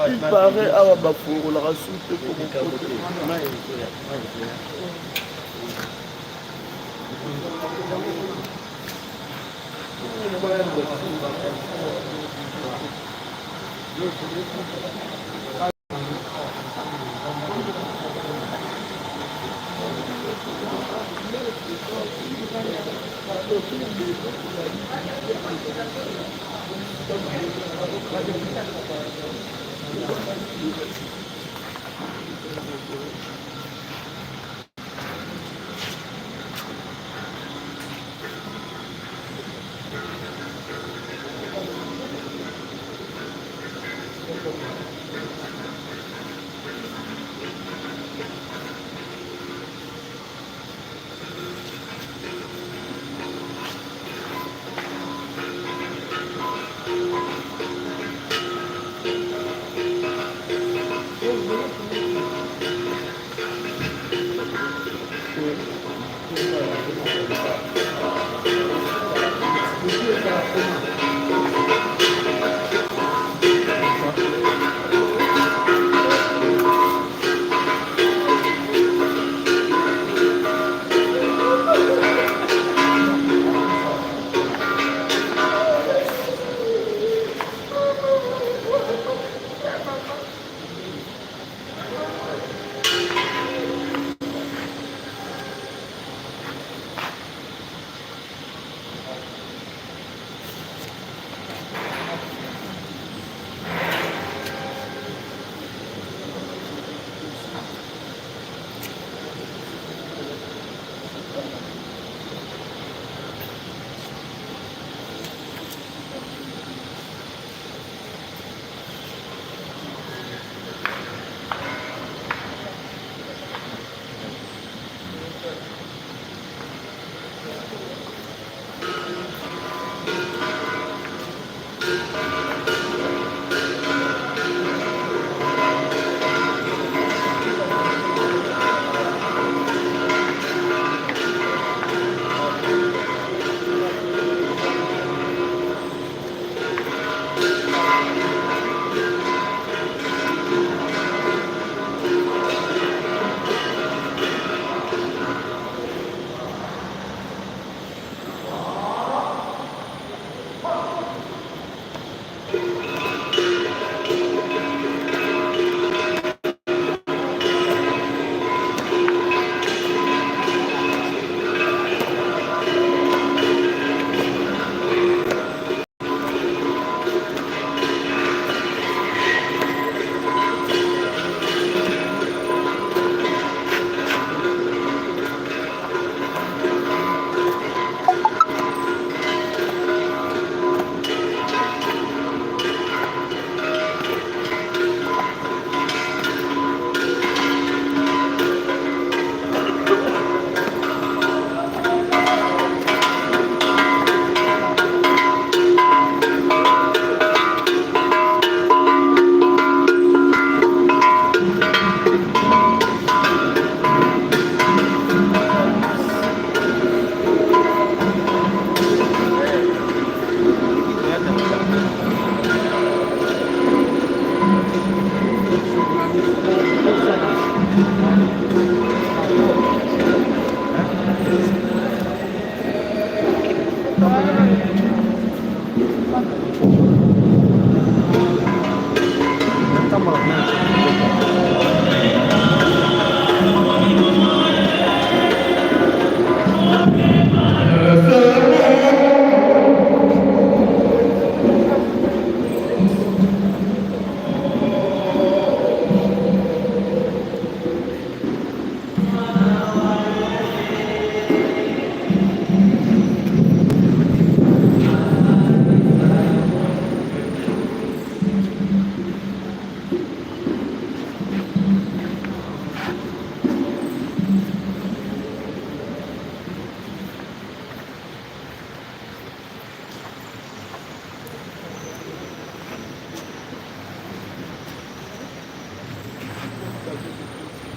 Il paraît awa bafungolaka su te po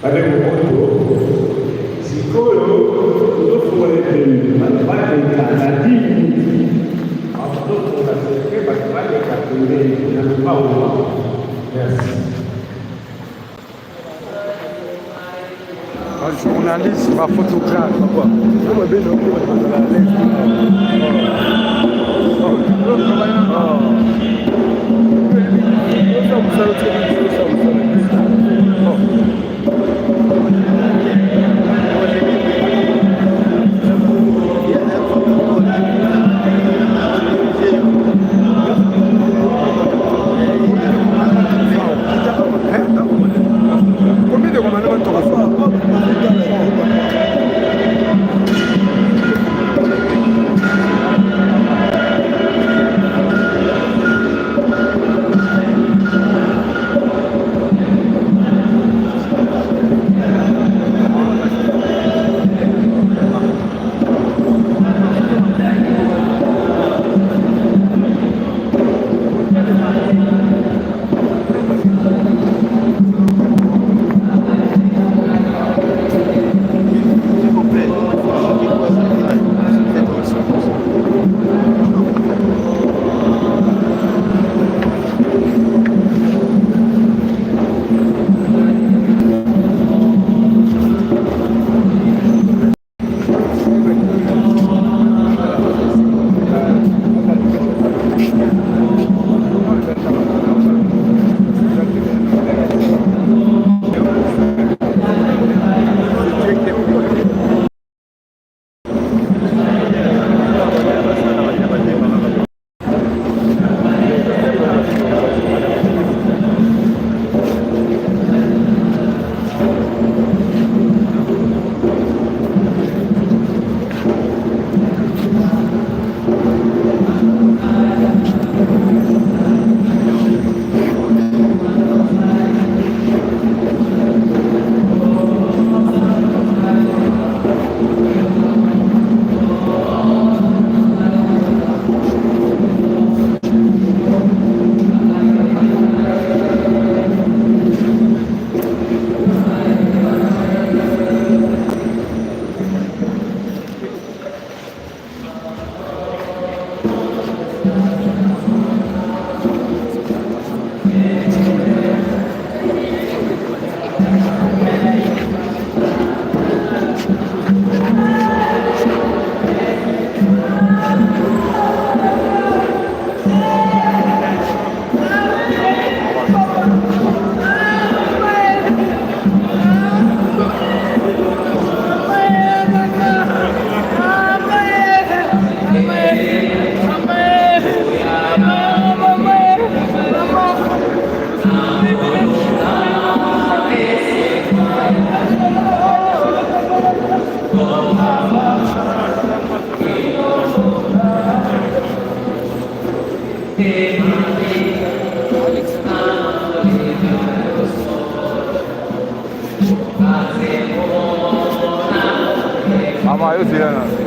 Bandeko moto sikoyo tozofungola ebembe bato baleka na dimi tozofungola seke bato baleka pembeni na lopango. Merci. Ba journaliste, ba photographe. Combien de commandements tu Mama, yo zela na.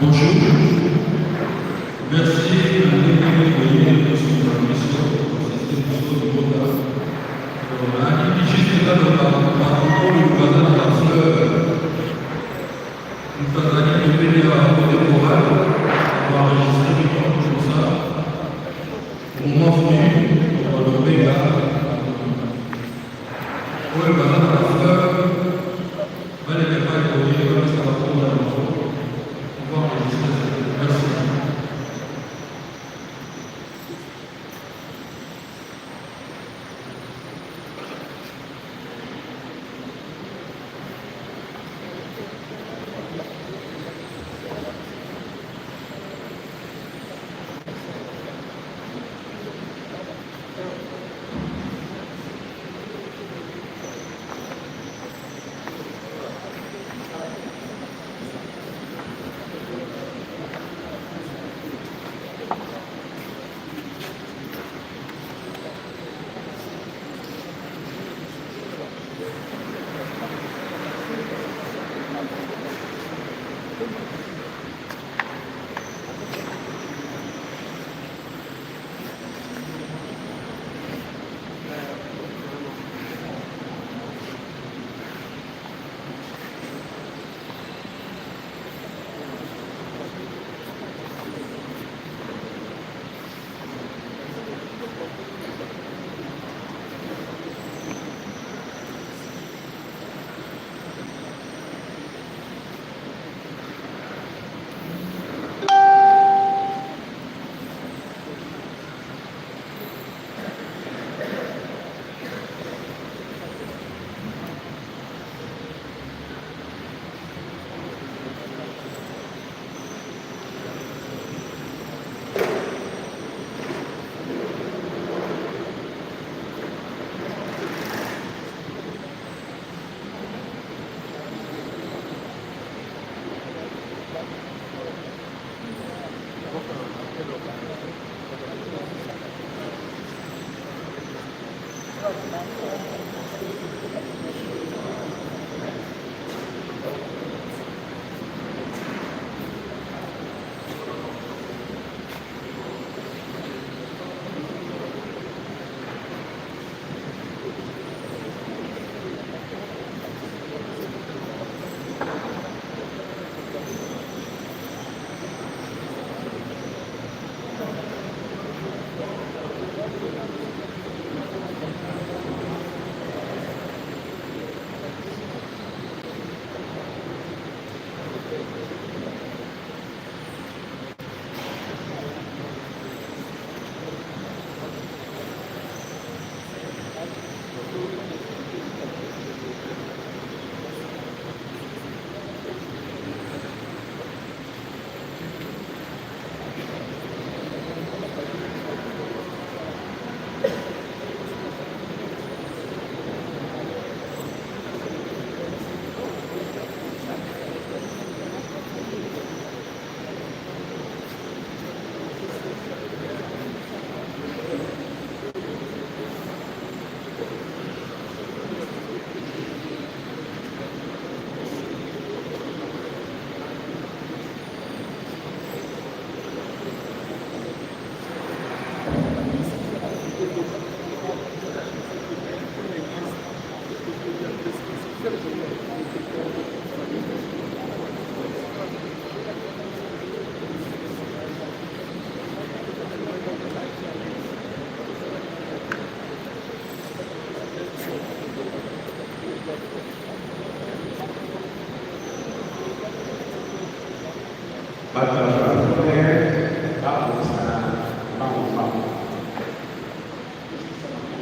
Bonjour. Merci à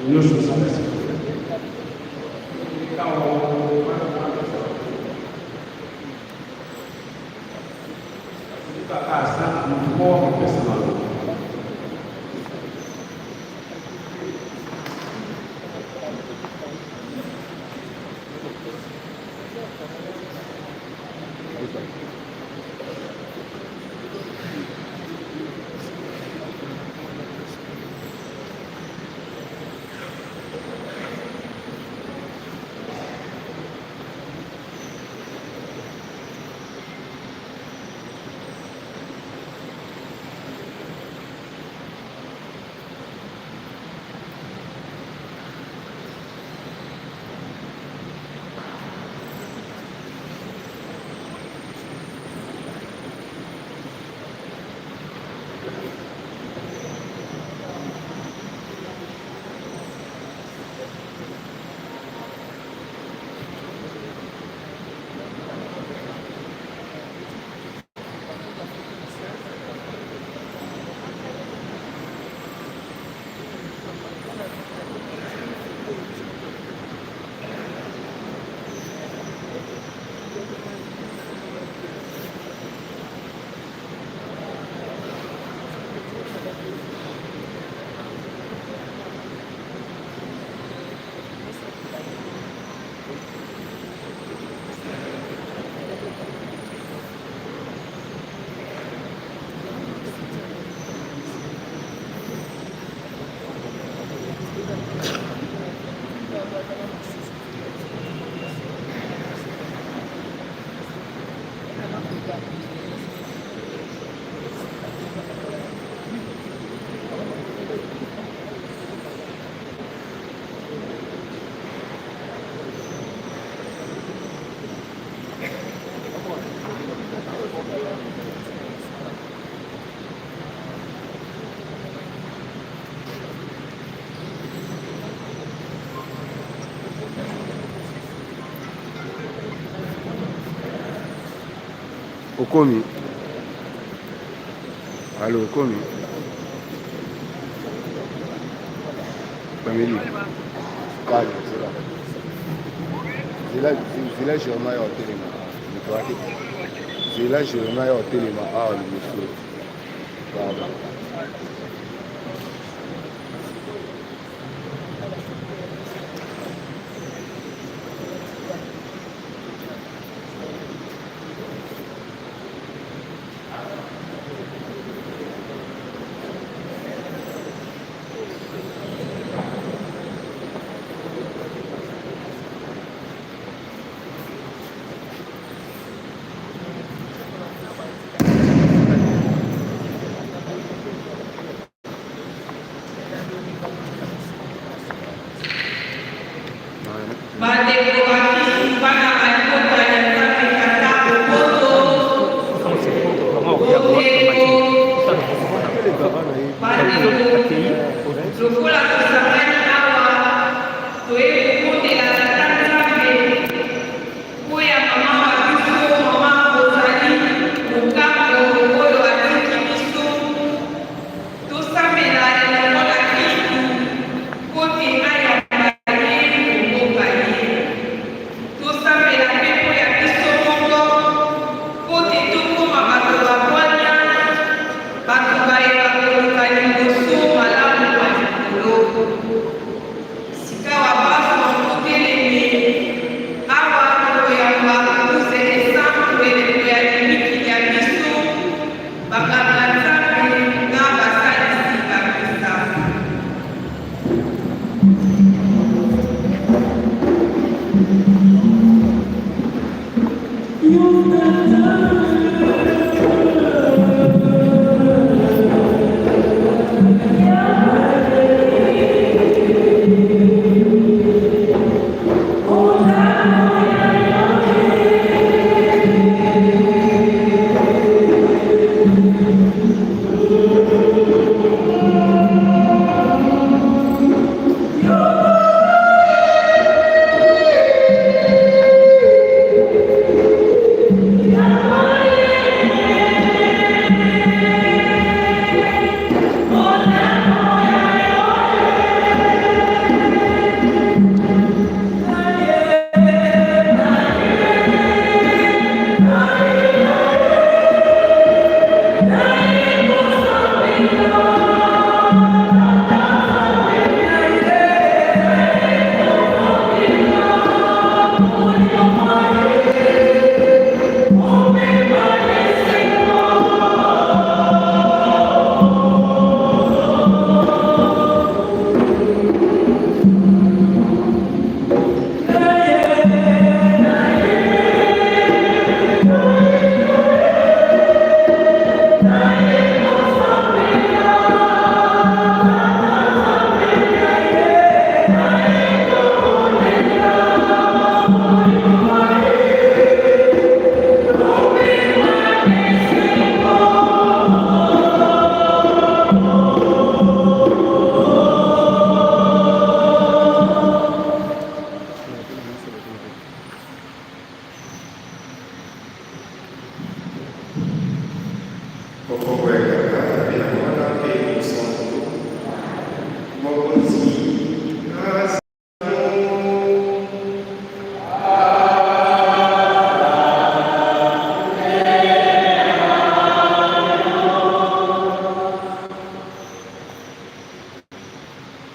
Nyonso osala sikoyo. Kaka asa moto moko akopesa maloba. Okomi alo, okomi famille calme. Zela, zela, zela. Jeremia ya otelema moto ake. Zela, Jeremia ya otelema awa liboso. Pardon.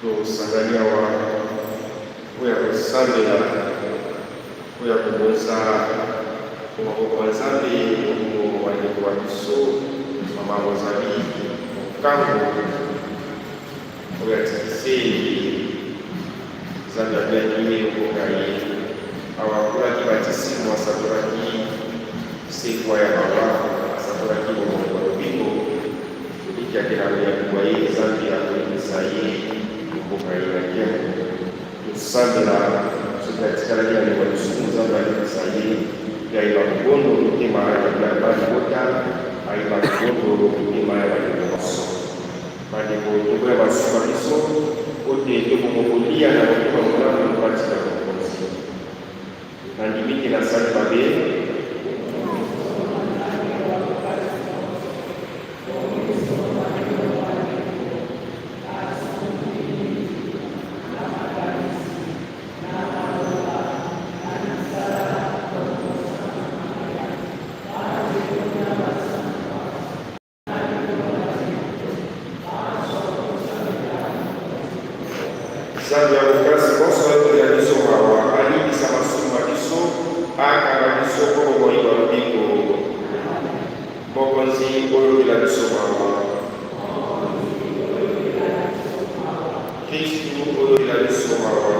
Tosangani awa mpo ya kosambela, mpo ya kobonza mpo maboko ya Nzambe molimo wa ndeko wa biso Mama Rosalie Mokango oyo atiki se Nzambe abiangi ye okoka ye awa akulaki batisimo, asakolaki sekwa ya bawa, asakolaki bomoi bwa lobiko. Tolikiaki na boyambi bwa ye Nzambe akoyebisa ye mboka ye ya nkembo. Tosambela soki atikalaki na ndeko ya lisumu, Nzambe alimbisa ye mpe ayeba kobondo mitema ya balibota, ayeba kobondo mitema ya bandeko banso. Bandeko, toboya masumu ma biso mpo te tobongo kolia na motema molamu kati na Mokonzi. Nandimi te nasali mabe. Nzambe ya bokasi bonso ayokela biso mawa, alimbisa masumu ma biso, akanga biso mpo bomoi bwa lobiko. Mokonzi, oyokela biso mawa. Kristu, oyokela biso mawa.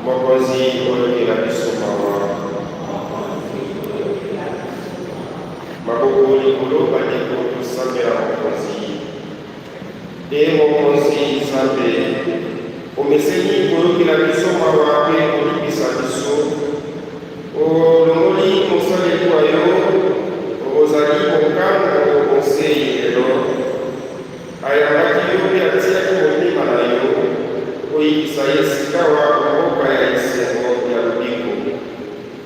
Mokonzi, oyokela biso mawa. Maboko likolo bandeko, tosambela Mokonzi. E Mokonzi Nzambe, omeseni koyokela biso mawa mpe kolimbisa biso. Olongoli mosaleli wa yo Rozali Mokango Onsei lelo. Ayambaki yo mpe atiaki motema na yo oyikisa ye sikawa mboka ya esengo ya lobiko.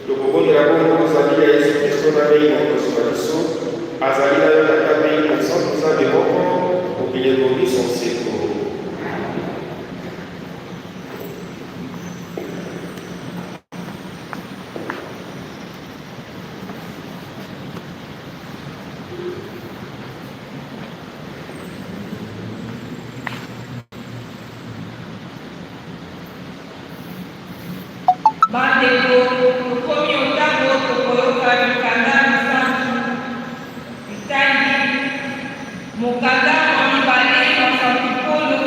Tokobondela bongo zambi ya Yesu Kristo na Bei Mokonzi wa biso, azali na yo Tata Bei Mosantu Nzambe moko, mokili ekobiso nseko. Bandeko, tokomi o ntango tokoyoka mikanda misantu. Litangi, Mokanda mwa mibale mwa santu Polo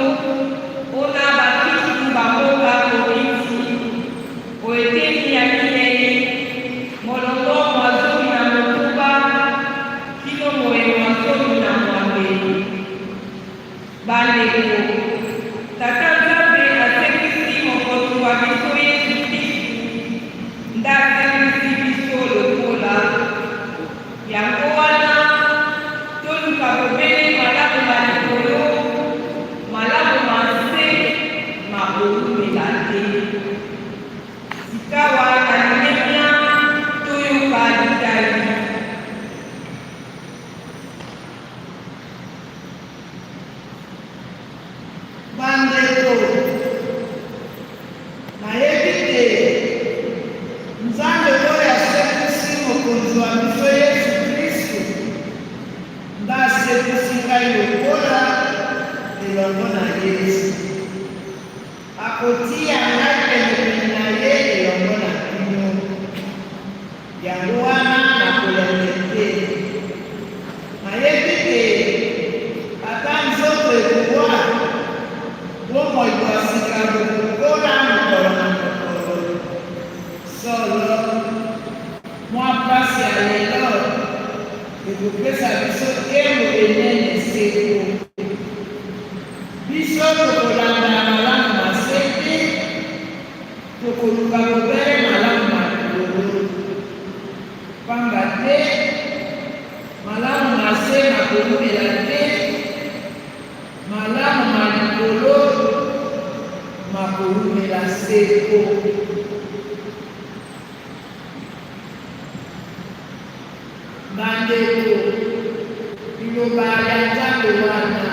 ona bakristu ba mboka Korinti, o eteni ya minei, molongo mwa 16 kino moye mwa 18. Bandeko, Tata Nzambe asekwisi Mokonzi wa biso Yesu Kristu, nde asekwisi biso lokola. Yango wana, toluka bobele malamu ma likolo, malamu ma nse makoumela te. Sikawa na limemia toyoka litangi. Bandeko, nayebi te Nzambe oyo asekwisi Mokonzi wa biso Yesu Kristu, nde asekwisi ngai lokola elongo na Yesu. Akotiya ngai penepene na ye elongo na bino. Yango wana nakolembe te. Nayebi te ata nzoto ekowa, bomoi bwa sika bokokola mokolo na mokolo. Solo, mwa mpasi ya lelo ekopesa biso nkembo enene seko. Biso tokolanda malamu ma se te. Tokoluka bobele malamu ma likolo, pamba te malamu ma se makoumela te, malamu ma likolo makoumela seko. Bandeko, liloba ya Nzambe wana.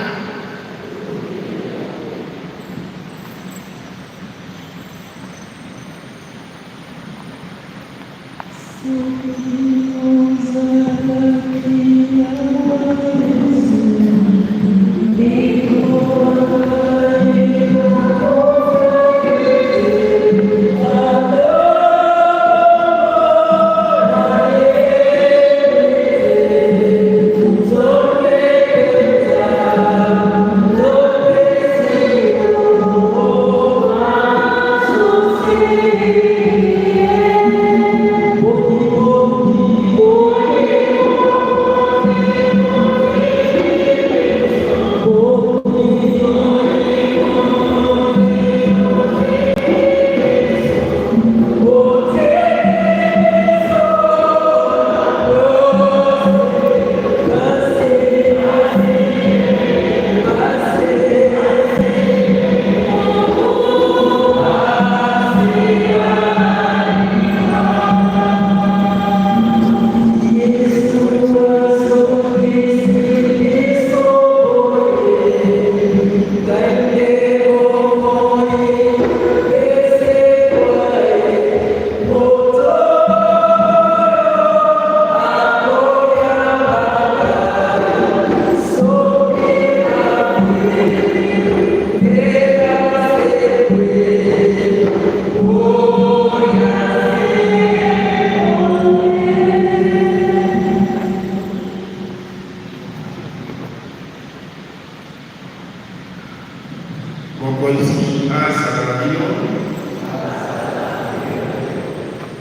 Mokonzi azala na bino.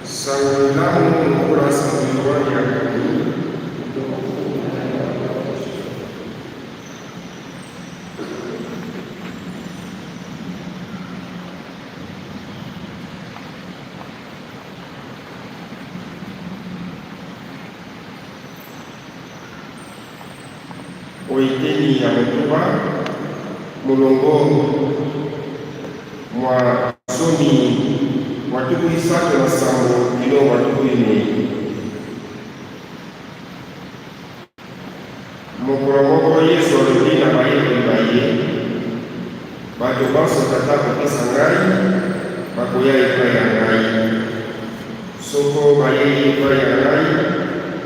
Sango elamu lokola sango Yoane akomi. O eteni ya motoba, molongo mwa zomi mwa tuku isato na sambo kino mwa tuku inei. Mokolo moko Yesu alobi na bayekoli ba ye, Bato banso Tata akopesa ngai, bakoya epai ya ngai. Soko bayei epai ya ngai,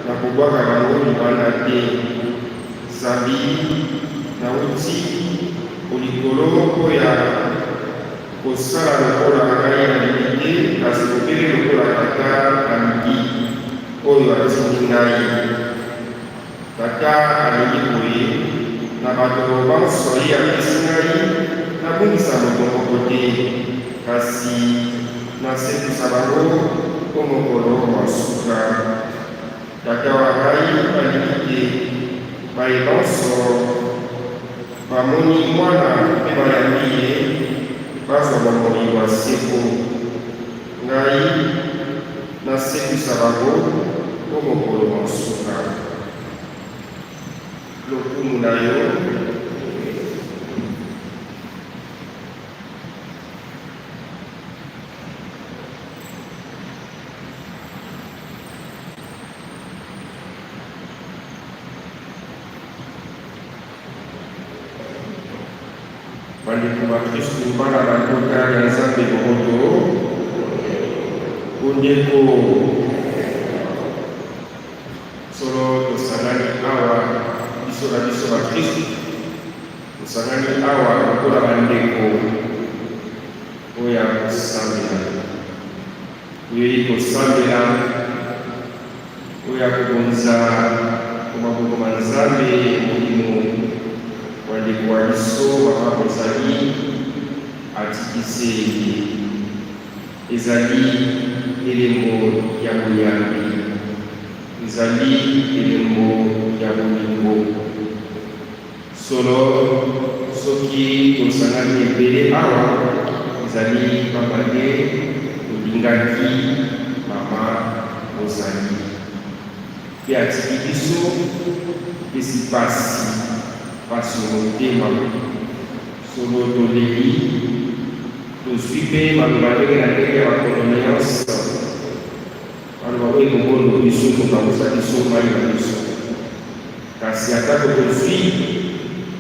nakobwaka bango libanda te, zambi nauti o likolo mpo ya kosala lokola ngai nalingi te, kasi bobele lokola Tata alingi, oyo atindi ngai. Tata alingi boye, na bato banso ye apesi ngai, nabungisa moto moko te, kasi nasekwisa bango o mokolo mwa suka. Tata wa ngai alingi te baye banso bamoni Mwana mpe bayambi ye bazwa bomoi bwa seko. Ngai nasekwisa bango o mokolo mwa nsuka. Lokumu na yo. Bandeko bakristu, bana ba nkota ya Nzambe boboto, bondeko, solo tosangani awa biso na biso bakristu, tosangani awa lokola bandeko oyo ya kosambela, toyei kosambela oyo ya kobonza o maboko ma Nzambe molimo wa ndeko wa biso Mama Rosalie atiki se ye. Ezali elembo ya boyambi, ezali elembo ya bolingo. Solo, soki tosangani ebele awa, ezali pamba te tolingaki Mama Rosalie. Mpe atiki biso, epesi pasi, pasi o motema. Solo toleli, tozwi mpe maloba ndenge na ndenge ya ba condoleances, maloba oyo ekobondo biso, ekopangusa biso mayi na miso. Kasi atako tozwi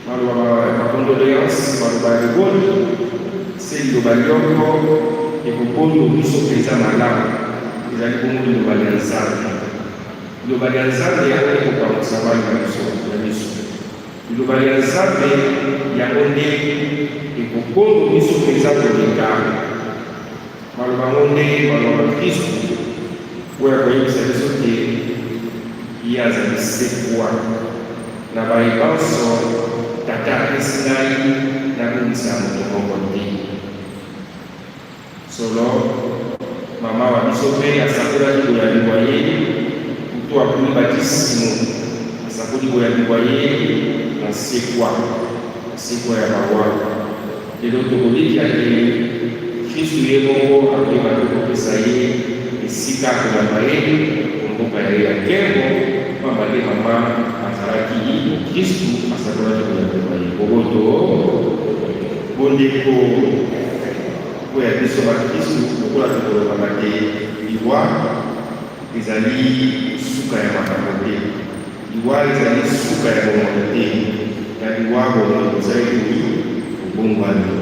maloba ba condoleances, maloba ya liboni, se liloba lyoko ekobondo biso mpenza malamu, ezali bongo liloba lya Nzambe. Liloba lya Nzambe yango nde ekopangusa mayi na biso ya miso. Liloba lya Nzambe yango nde ekobondo biso mpenza koleka. Maloba yango nde maloba ma Kristu oyo akoyebisa biso te ye azali sekwa na baye banso Tata apesi ngai, nabungisa moto moko te. Solo, mama wa biso mpe asakolaki boyambi bwa ye uto akuli batisimo, asakoli boyambi bwa ye na nsekwa, nsekwa ya bawa. Lelo tokolikya te Kristu ye moko akoyeba mpe kopesa ye esika akoyamba ye o mboka ya ye ya nkembo, mpamba te mama azalaki mokristu, asakolaki boyambi bwa ye. Boboto, bondeko, mpo ya biso bakristu, lokola tokolobaka te liwa ezali suka ya makambo te. Liwa ezali suka ya bomoi te. Na liwa, bomoi bozali nini? Bobongwani.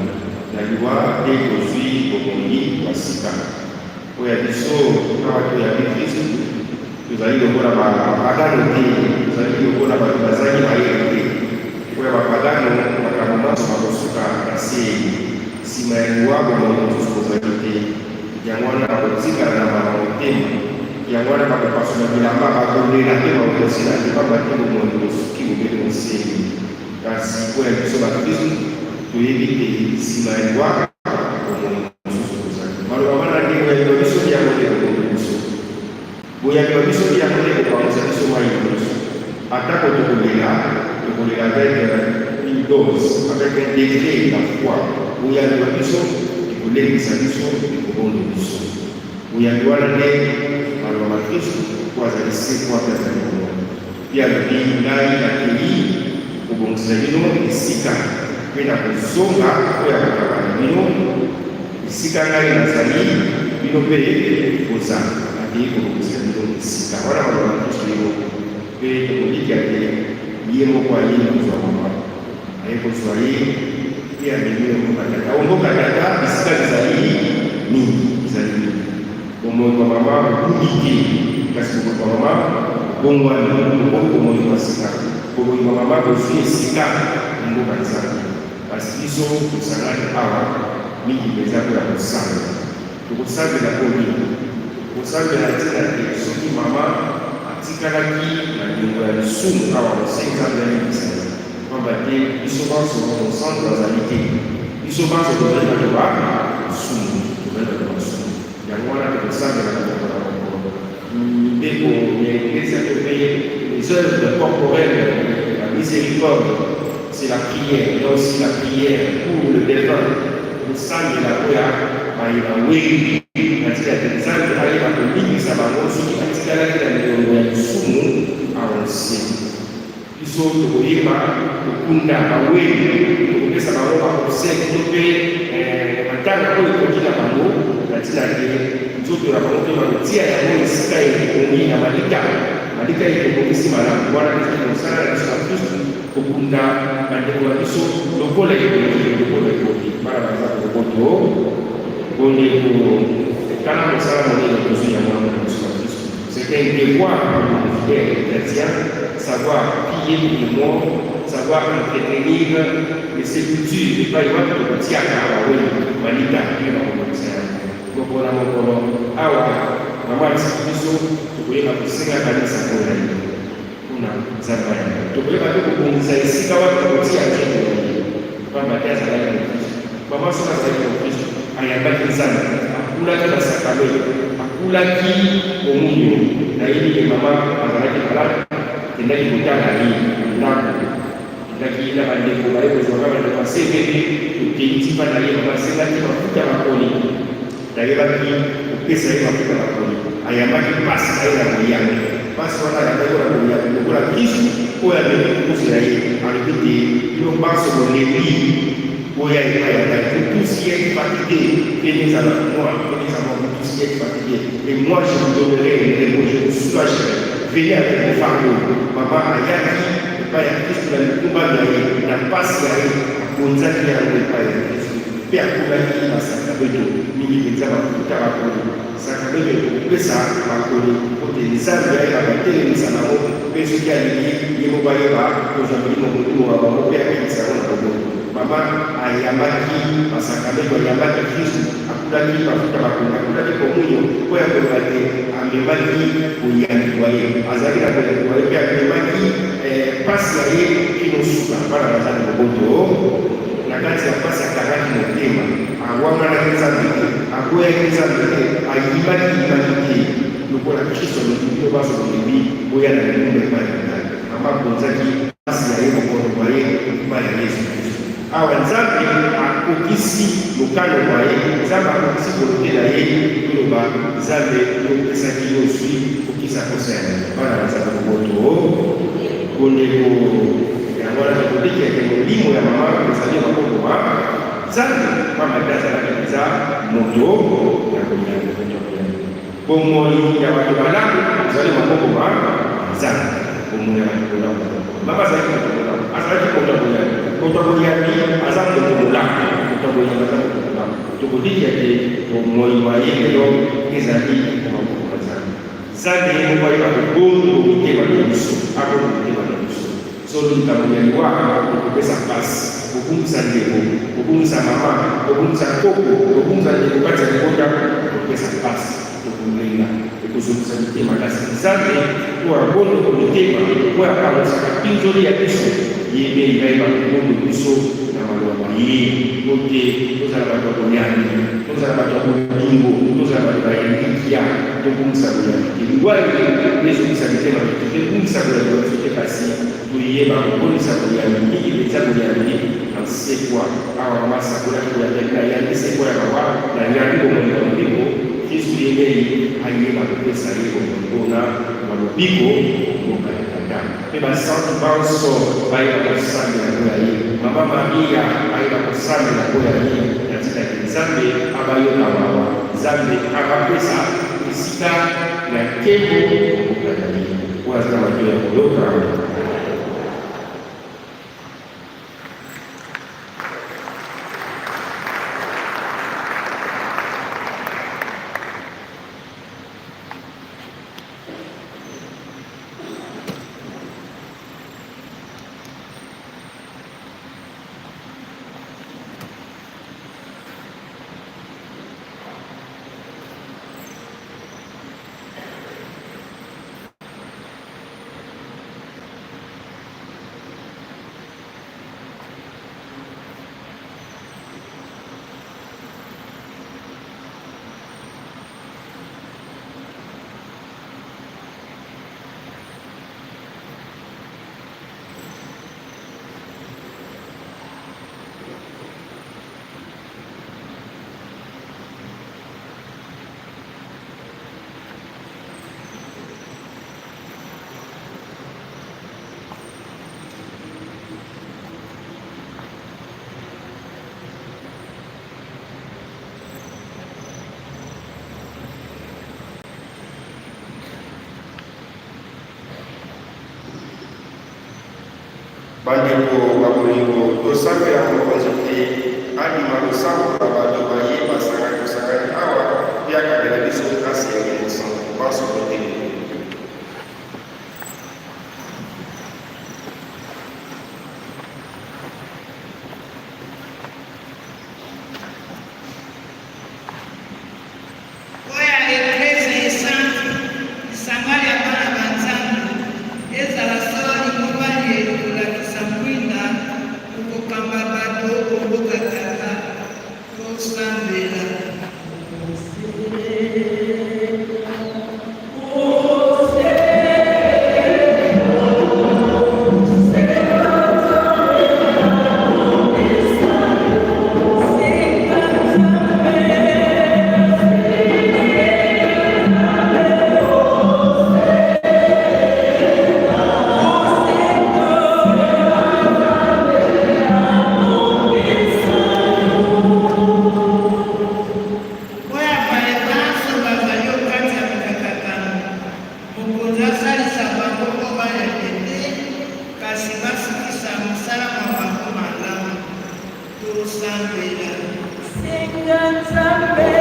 Na liwa nde tozwi bomoi bwa sika. Mpo ya biso, awa toyambi Kristu, tozali lokola bapagano te, tozali lokola bato bazangi mayele te. Mpo ya bapagano, makambo manso makosuka na se. Nsima ya liwa, bomoi mosusu bozali te. Yango wana bakotikala na mawa motema, yango wana bakopasola bilamba, bakolela mpe bakosila te, pamba te bomoi bosuki bobele moseni. Kasi mpo ya biso bakristu, Toyebi te nsima ya liwa bomoi mosusu ekozali. Maloba mana nde boyambi bwa biso mpe yango nde ekobondo biso. Boyambi bwa biso mpe yango nde ekopangusa biso mai na miso. Atako tokolela, tokolela avec une dose, avec un degré ya foi. Boyambi bwa biso ekolendisa biso, ekobondo biso. Boyambi wana nde maloba ma Kristu, mpo azali sekwa mpe azali bomoi. Mpe alobi, Ngai nakei kobongisela bino esika, mpe nakozonga mpo ya kokaba na bino esika ngai nazali, bino mpe bozala. Nakei kobongisela bino esika. Wana maloba ma Kristu ye moko, mpe tokolikia te ye moko ayei kozwa mama. Aye kozwa ye mpe amemi ye mboka Tata. O mboka Tata bisika bizali mingi, bizali mingi. Bomoi bwa mama bobungi te, kasi bomoi bwa mama bobongwani, bokomi bomoi bwa sika. Bomoi bwa mama bozwi esika na mboka Nzambe. Kasi biso tosangani awa mingi mpenza mpo ya kosambela. Tokosambela mpo nini? Tokosambela ntina te soki mama atikalaki na niongo ya lisumu awa nse, Nzambe alimbisa ye. Pamba te biso banso mosantu azali te. Biso banso tozali bato ba masumu. Tozali bato ba masumu. Yango wana tokosambelaka mokolo na mokolo. Mibeko mya Eklezia to mpe les œuvres corporelles de la miséricorde, c'est la prière. Il y a aussi la prière pour le défunt. Kosambela mpo ya baye bawei na ntina ete Nzambe ayeba kolimbisa bango soki batikalaki na miongo ya lisumu awa nse. Biso tokoyeba kokunda bawei, tokopesa bango ba obsèques to mpe matanga oyo ekoki na bango, na ntina ete nzoto na bango mpe bakotia yango esika ebongi na malita, malita eye tobongisi malamu. Wana ezali mosala na biso bakristu, kokunda bandeko ba biso lokola ebongi, lokola ebongi. Bana ba Nzambe boboto, bondeko, tala mosala monene tozwi yango wana mpo na biso bakristu. C'est un devoir pour nous fidèles chrétiens, savoir prier pour les morts, savoir entretenir les sépultures epai wapi tokotiaka bawei malita mpe bakobongisa yango mokolo na mokolo. Awa mama atiki biso, tokoyeba kosenga kanisa mpo na ye, mpo na Nzambe ayamba ye. Tokoyeba mpe kobongisa esika wapi tokotia nzoto na ye, pamba te azalaki mokristo. Mama soki azalaki mokristo, ayambaki Nzambe, akulaki basakamelo, akulaki komunio. Nayebi ke mama azalaki malade, akendaki kotala ye na ndako, akendaki na bandeko baye kozwa nga, bandeko ya CVB, tokei ti mpa na ye, mama asengaki mafuta makoli, nayebaki kopesa ye mafuta makoli, ayambaki mpasi na ye na boyambi, mpasi wana ayambaki na boyambi lokola Kristu oyo amemi kuruze ya ye, alobi te bino banso bolembi, Boya epai ya ngai, vous tous qui etes fatigues, venez à moi, venez à moi, vous tous qui etes fatigues, et moi je vous donnerai le repos, je vous soulagerai. Venez avec vos fardeaux. Mama ayaki epai ya Kristu na mikumba mya ye, na mpasi ya ye, akonzaki yango epai ya Kristu mpe akulaki basakrabeto mingi mpenza mafuta bakoni. Sakrabeto ekopesa bakoni mpo te Nzambe ayeba kotelemisa bango mpe soki alingi ye moko ayeba kozwa milimo molimo wa bango mpe akitisa yango na bomoto. Mama ayambaki basakrabeto, ayambaki Kristu, akulaki mafuta bakoni, akulaki komunyo mpo ya koloba te amemaki boyambi bwa ye. Azalaki na boyambi bwa ye mpe amemaki mpasi ya ye kino suka. Bana ba Nzambe boboto na kati ya mpasi akangaki motema. Awanganaki Nzambe te, aboyaki Nzambe te, ayibaki yibaki te, lokola Kristo alobi, bino banso bolembi, boya na mikumba epai na ngai. Mama abonzaki mpasi ya ye, bokono bwa ye epai ya Yesu Kristo. Awa Nzambe akokisi mokano mwa ye, Nzambe akokisi volonte na ye, toloba, Nzambe, yo opesaki, yo ozwi, kokisa mposa ya ngai. Bana ba Nzambe boboto, bondeko, yango wana tokobiki ete molimo ya mama ezali maboko ma Nzambe, pamba te azalaki mpenza moto ya koyamba, moto ya koyamba. Bomoi ya bato malamu ezali maboko ma Nzambe. Bomoi ya bato bolamu. Mama azalaki moto bolamu, azalaki moto ya boyambi. Moto ya boyambi aza moto bolamu, moto ya boyambi aza moto bolamu. Tokolikia te bomoi bwa ye lelo ezali na maboko ma Nzambe. Nzambe ye moko ayeba kobondo mitema mya biso, abondo mitema mya biso. Solo likambo ya liwa ekopesa mpasi. Kobungisa ndeko, kobungisa mama, kobungisa nkoko, kobungisa ndeko kati ya libota ekopesa mpasi. Tokolela. Kozongisa mitema. Kasi Nzambe oyo abondoko mitema, oyo apangusaka mpinzoli ya biso, ye mei ayeba kobondo biso na maloba ma ye, mpo te tozala bato ya boyambi, tozala bato ya bolingo, tozala bato ba elikya, tobungisa boyambi te. Liwa eye ezongisa mitema mito te, ebungisa boyambi bwa biso te, kasi toyeba komonisa boyambi, mingi mpenza boyambi na nsekwa. Awa mama asakolaki boyambi, alobi, Nayambi nsekwa ya bawa, nayambi bomoi bwa lobiko. Kristu ye mei ayeba kopesa ye bomoi bona bwa lobiko mboka ya Tata. Mpe basantu banso bayeba kosambela mpo ya ye. Mama Maria ayeba kosambela mpo ya ye, na ntina ete Nzambe abayoka mawa, Nzambe abapesa esika ya nkembo na mboka na ye. Oyo aza na matoyi ya koyoka, ayoka. Bandeko ba bolingo, tosambela Mokonzi te andima losambo la bato baye basangani tosangani awa mpe akabela biso grâce ya Elimo Santu. Banso totelemi. Mpo ya Eklezia esantu, lisanga lya bana ba Nzambe, ezala solo lingomba liye likolakisa mwinda mokokamba bato o mboka Tata. Tosambela. Mpo ya baye banso bazali o kati ya mikakatano, Mokonzi asalisa bango mpo balembe te, kasi basukisa mosala mwa bango malamu. Tosambela. Senga Nzambe,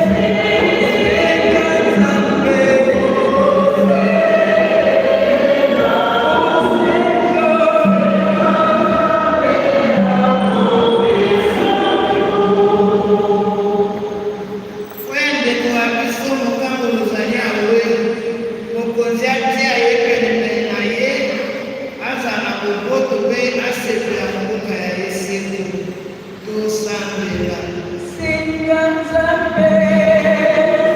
senga Nzambe. Mpo ya ndeko wa biso mokambo mozali awe, Mokonzi atia ye penepene na ye, azala na boboto mpe asepela mboka ya ye seko. Tosambela. Senga Nzambe,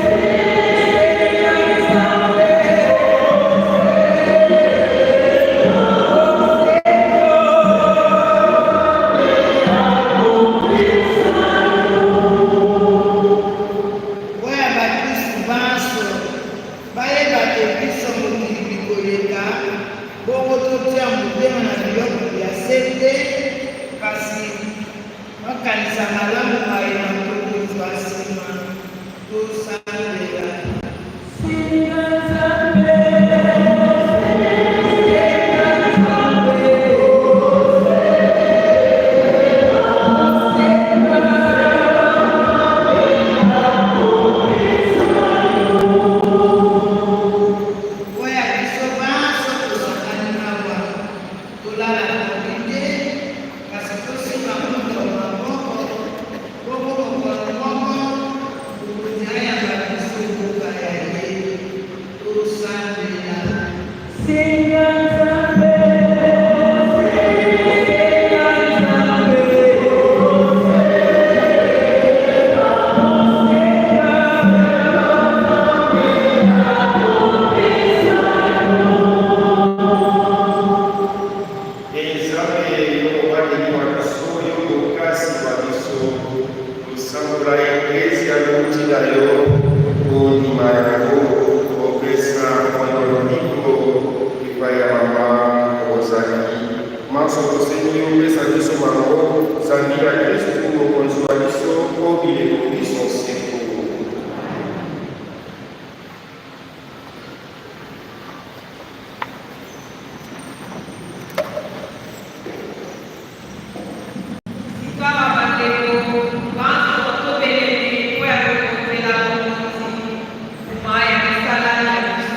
senga Nzambe. Mpo ya bakristu banso, bayeba te biso mokili bikoleka, bongo totia motema na biloko bya se te, kasi bakanisa malamu maye matokozwa nsima. Tosambela. Senga Nzambe, senga Nzambe. Mpo ya biso banso tosangani awa, tolala pongi te, kasi tosimba moto na maboko, bongo mokolo moko Mokonzi ayamba Manso tosengi yo opesa biso mango zambi ya Kristu Mokonzi wa biso o bileko biso seko. Sikawa bandeko banso tobelemi mpo ya kobonzela Mokonzi mbuma ya misala mya biso.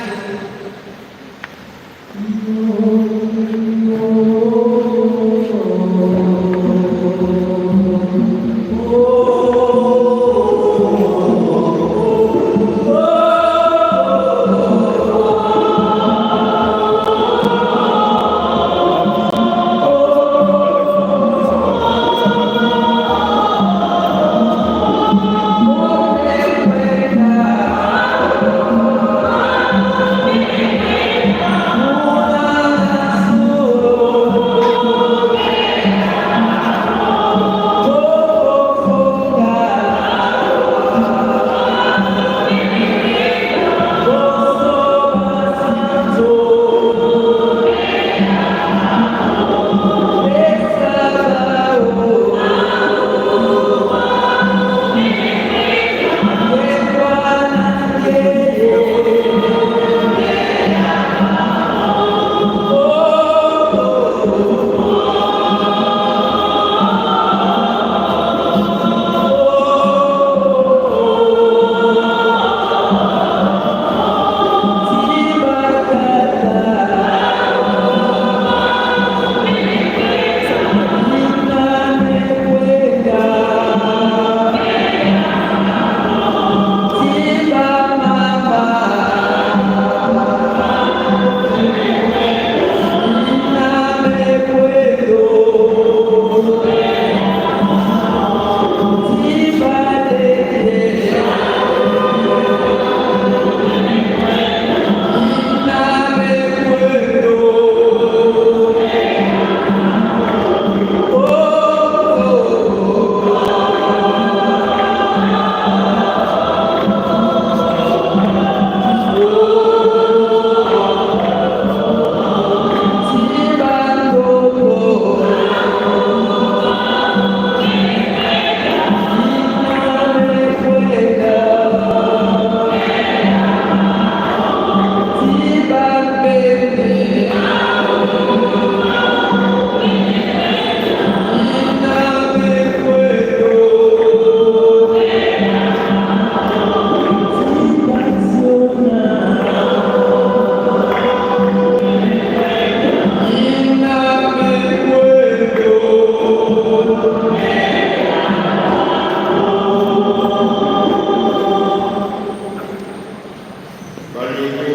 Bandeko,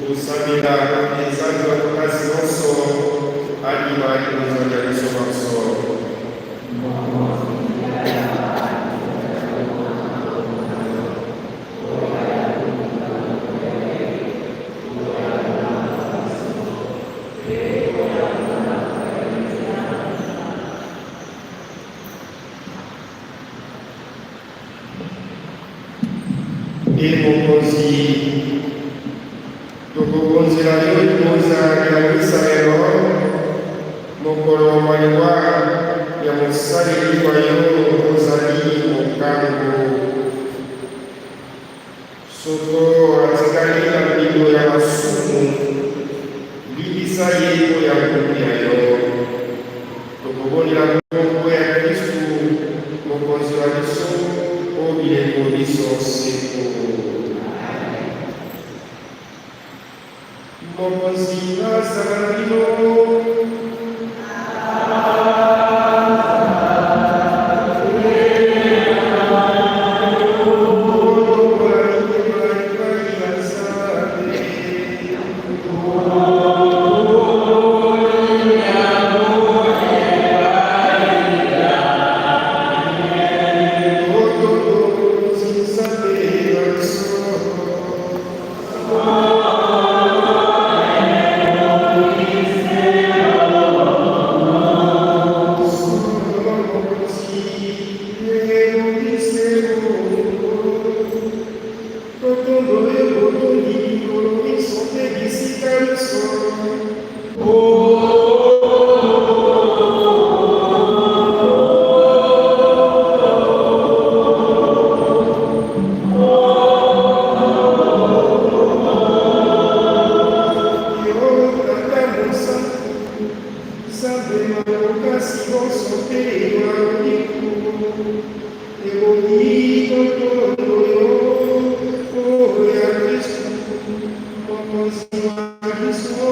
kosambela Nzambe wa makasi nyonso andima libonza lya biso banso. E Mokonzi, tokobonzela yo libonza lya misa lelo, mokolo mwa liwa ya mosaleli wa yo ozali mokango. Soko atikali na mbindo ya masumu, limbisa ye mpo ya ngolu ya yo. Tokobondela nkombo ya Kristu Mokonzi wa biso o bileko biso seko. Mokonzi azala na bino. Botombola mitema epai ya Nzambe. Botondo Mokonzi Nzambe wa biso. Nzambe na bokasi bonso mpe na lobiko, ebongi totondo yo mpo ya Kristu Mokonzi wa biso.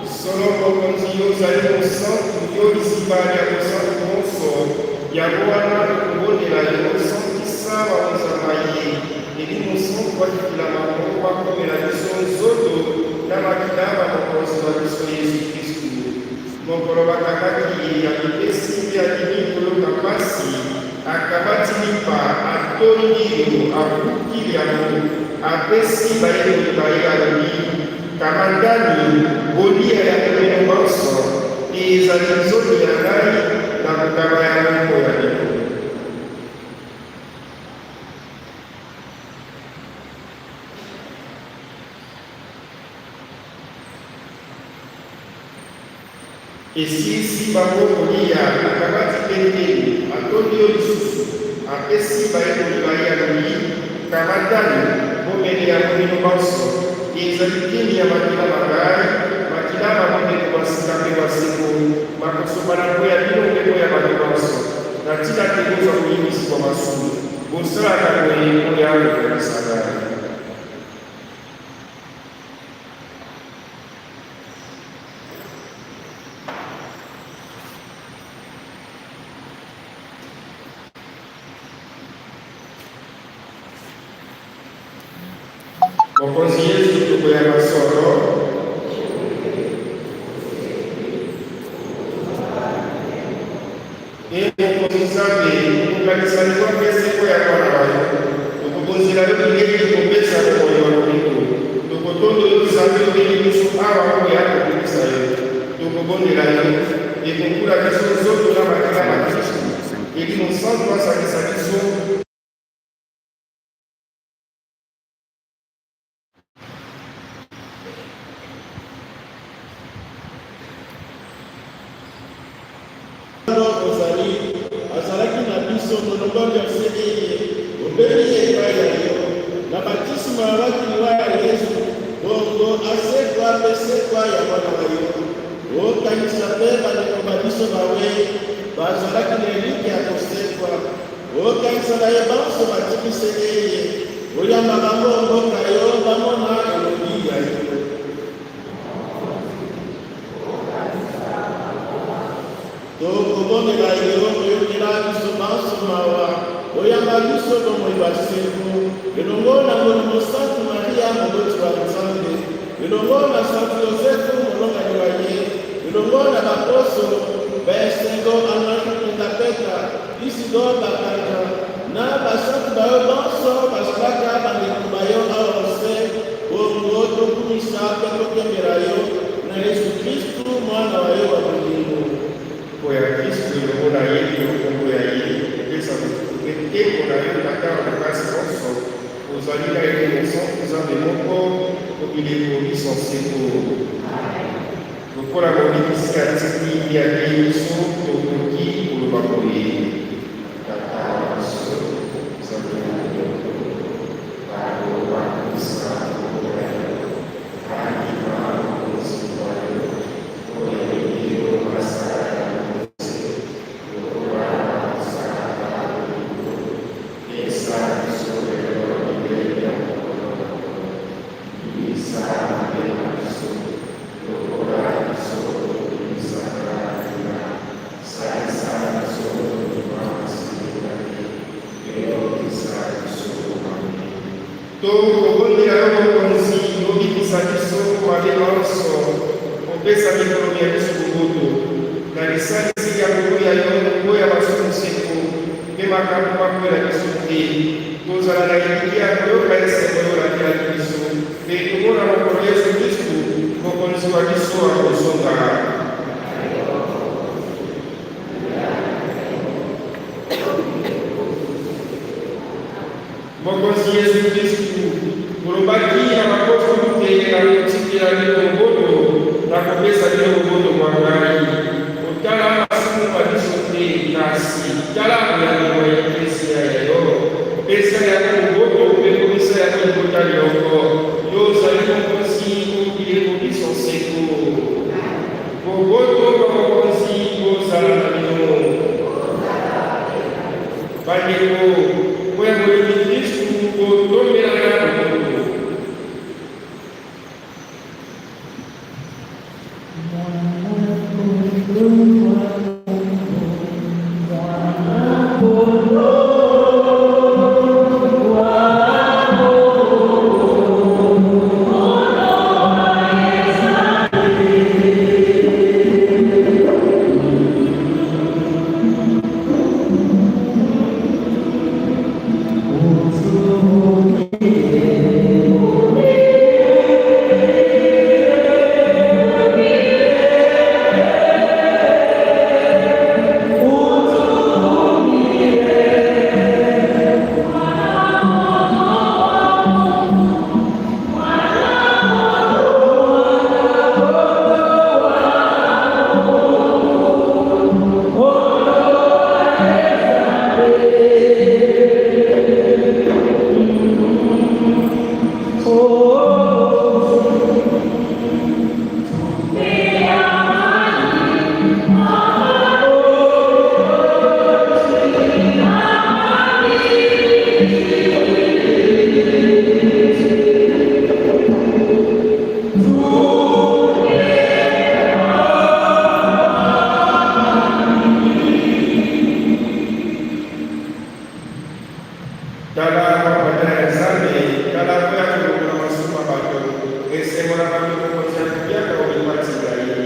Solo Mokonzi, yo ozali mosantu, yo liziba lya bosantu bonso, yango wana tokobondela yo, santisa bakonza maye Elimo Santu akitela bango bakomela biso nzoto na makila ma Mokonzi wa biso Yezu Kristu. Mokolo bakangaki ye, amipesi mpe andimi koyoka mpasi, akamati lipa, atondi yo, abuki lyango, apesi bayekoli ba ye, alobi, Kamandani, bolia yango bino banso, ezali nzoto ya ngai, nakokaba yango mpo ya bino. Esilisi bango koliya, akamati mpe ntei, atondi yo lisusu, apesi bayekoli ba ye, alobi, Kamatani, bomele yango bino banso, ezali ntei ya makila ma ngai, makila ma bondeko bwa sika mpe bwa seko, makosopana mpo ya bino mpe mpo ya bato banso. Na. ntina te bozwa bolimbisi bwa masumu. Bosalaka boye mpo ya kokanisa ngai. Mokonzi Yesu, tokoyamba solo. E Mokonzi Nzambe, okokanisa liwa mpe seko ya Mwana wa yo. Tokobonzela yo bilei ekopesa bomoi wa lobiko. Tokotondo yo zambi obengi biso awa mpo ya kokumisa yo. Tokobondela yo, ekokula biso nzoto na makila ma Kristu. Elimo Santu asangisa biso. Ozali azalaki na biso molongoli ya se eye obeli epai ya yo na batisimo alaki liwa ya Yesu bongo asekwa mpe sekwa ya mwana wa yo. Okanisa mpe bandeko ba biso bawei bazalaki na elikya ya kosekwa. Okanisa baye banso batiki se eye oyamba bango o mboka yo bamona elongi ya yo. Tokobondela yo oyokela biso banso mawa, oyamba biso bomoi bwa seko, elongo na Molimo Santu Maria moboti wa Nzambe, elongo na Santu Yozefu molongani wa ye, elongo na bapostolo ba esengo Henri Pindapeta, Isidore Bakanja, na basantu ba yo banso bazalaka bandeko ba yo awa o se, bongo tokumisa mpe tokembela yo na Yesu Kristu Mwana wa yo wa bolingo. Mpo ya Kristu elongo na ye mpe o nkombo ya ye, kopesa lokumu mpe nkembo na yo, Tata wa bokasi bonso, ozali na Elimo Santu, Nzambe moko, o bileko binso seko. Lokola Mobikisi atiki mpe ateyi biso, tokoki koloba boye, Tata wa biso, ozali na likolo, bato bakumisa nkombo na yo, bandima bokonzi bwa yo, oyo yo basala yango se lokola basalaka likolo. Pesa biso lelo bilei bya mokolo na mokolo. Limbisa mabe ma biso, lokola biso tolimbisaka baninga. Salisa biso tondima kosilika te, mpe obikisa biso mabe. Tokobondela yo Mokonzi, obikisa biso mabe manso, opesa mikolo mya biso boboto. Na lisalisi lya ngolu ya yo, oboya masumu seko, mpe makambo makwela biso te. Tozala na elikya ya koyoka esengo yo olakelaki biso, mpe komona mokolo Yesu Kristu, Mokonzi wa biso, akozonga. Mokonzi Yesu Kristu, olobaki na bapostolu te, Nakotikela bino boboto, nakopesa bino boboto bwa ngai. Kotala masumu ma biso te, kasi tala boyambi bwa Eklezia ya yo. Pesa yango boboto mpe komisa yango libota lyoko. Yo ozali Mokonzi o bileko binso seko. Boboto bwa Mokonzi bozala na bino. Bandeko, mpo ya bolingi Kristu, botombelana boboto. Tala mapata ya Nzambe, tala mpo ya kolongola masumu ma bato. Esengo na bato mokonzi akobiaka omibatila ye.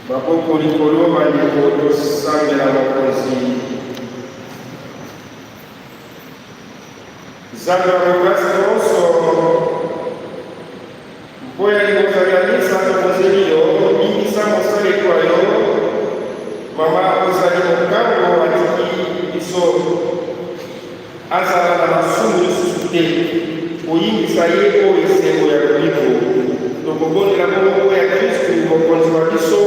Maboko likolo bandeko, tosambela mokonzi. Nzambe wa bokasi nyonso, mpo ya libonza lya misa tobonzeli yo, bikisa Leki wa yo mama ozali mokango atiki biso azala na masumu lisusu te, koyingisa ye o esengo ya lobiko. Tokobondela bongo mpo ya Kristu Mokonzi wa biso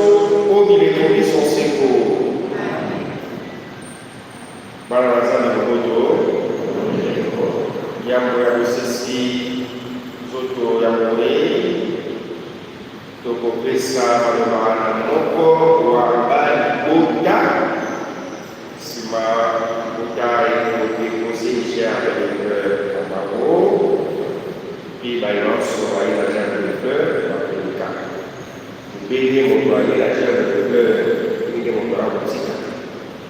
o bileko biso seko. Bana ba Nzambe boboto, yambo ya bosisi nzoto ya mowei, tokopesa maloba na moko wa ba libota. Nsima libota ekodepose gerbe de fleur na bango mpe baye banso baye na gerbe de fleur bakoleka. Bobele moto aye na gerbe de fleur ye nde moto akotika.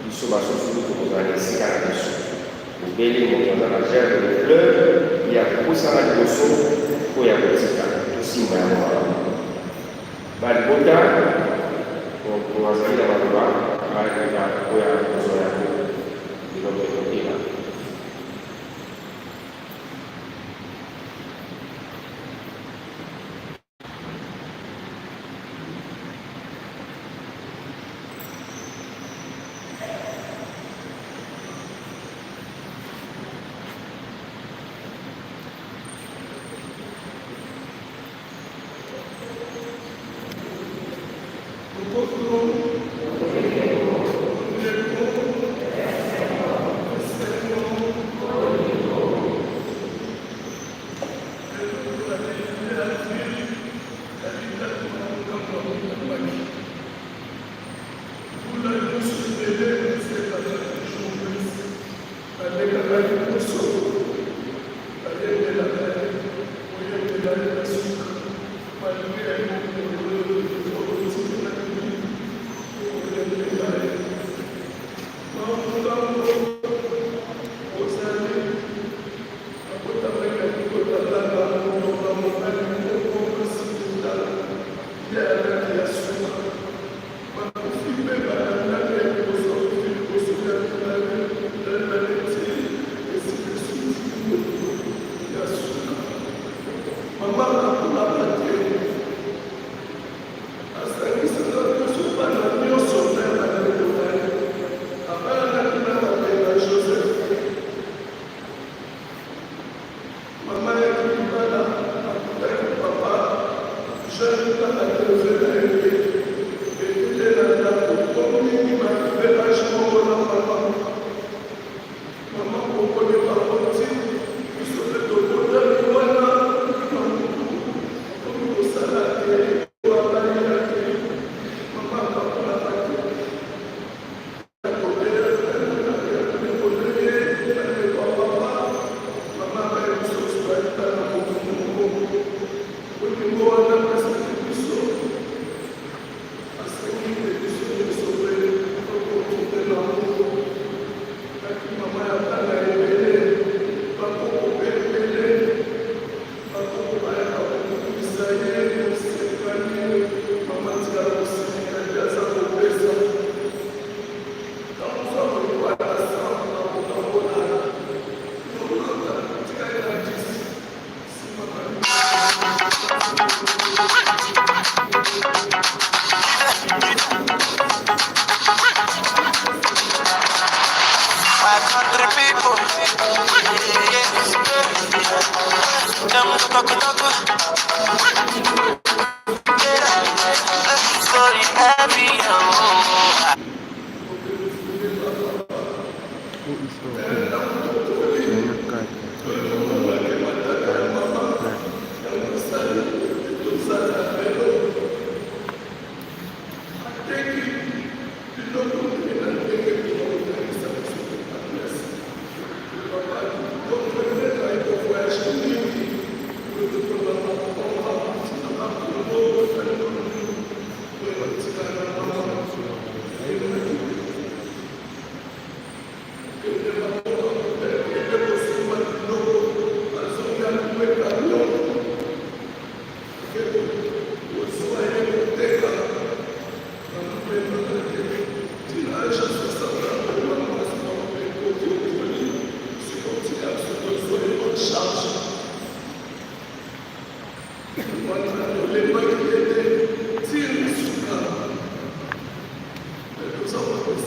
Biso basusu tokozala na esika na biso. Bobele moto aza na gerbe de fleur ye akopusana liboso mpo ya kotika. Tosimba yango malamu. Ba libota, moto azali na maloba alinga koya kozwa yango lelo mpe kotela.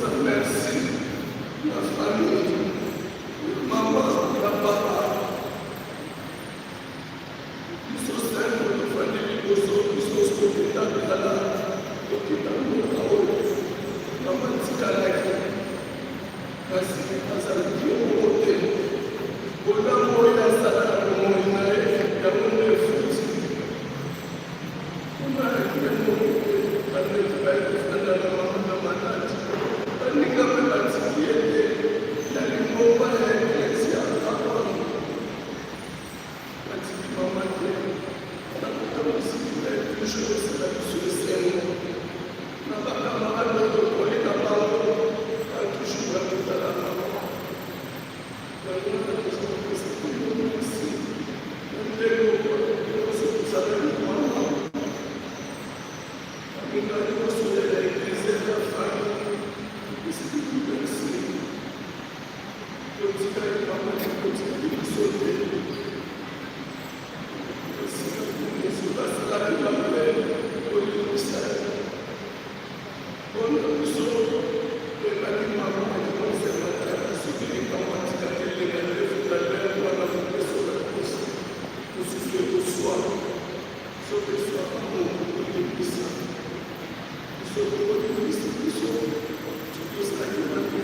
Tokopesa merci na famille mama na papa. Biso sembo tofandi liboso, biso tokenda kala, tokenda mboka oyo mama tikalaki, kasi azalaki ye moko te. Bolamu oyo asala na bomoi na ye, yango nde efuti. Kuna ayaki ye moko te, bandeko baye kofanda na mama na maladi, baninga mpe batiki ye te na lingomba ya eklezia akwanga. Batiki mama te na kotambwisi na ye toujours esala biso esengo na bakamarade oyo tokoli na bango ba toujours bakotala mama. Yango wana toza kopesa bino merci na ndenge nyonso tozalaki na mama. Baninga nyonso ya eglise ya famille, topesi bino merci. Totikali mama te, totikali biso te. Esika nyonso basalaki mabe, kolimbisa ye. Mpona biso toyebaki mama akosemaka soki likambo atikaki elenga te futa wana kopesa réponse mosusu ekoswa. Soki eswaka bongo, kolimbisa biso, tokolimbisa biso soki osalaki mabe.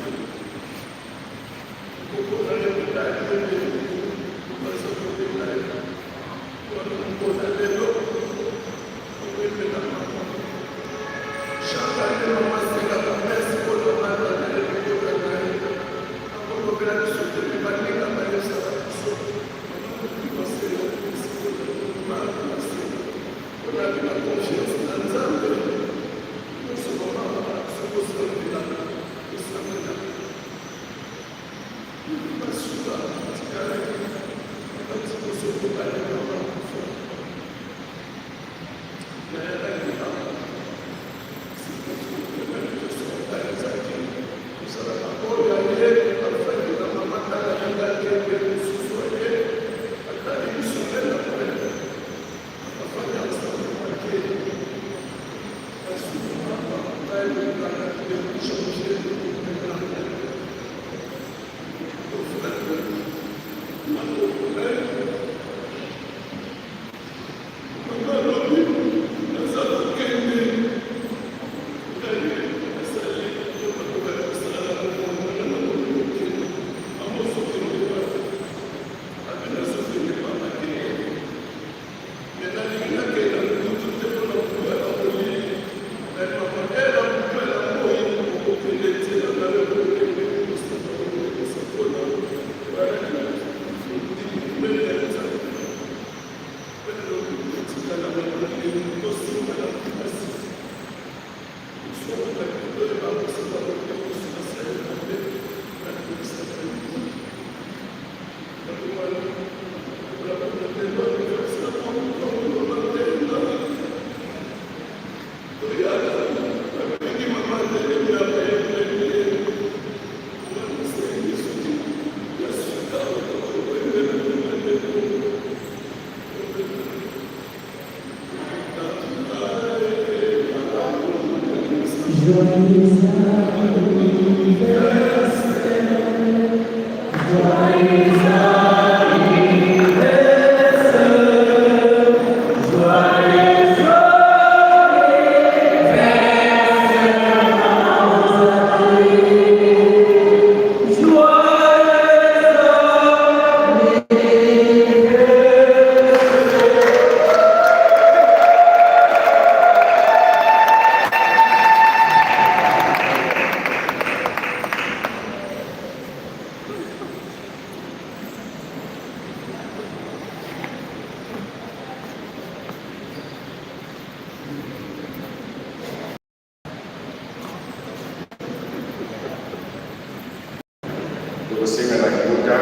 Tokosenga na libota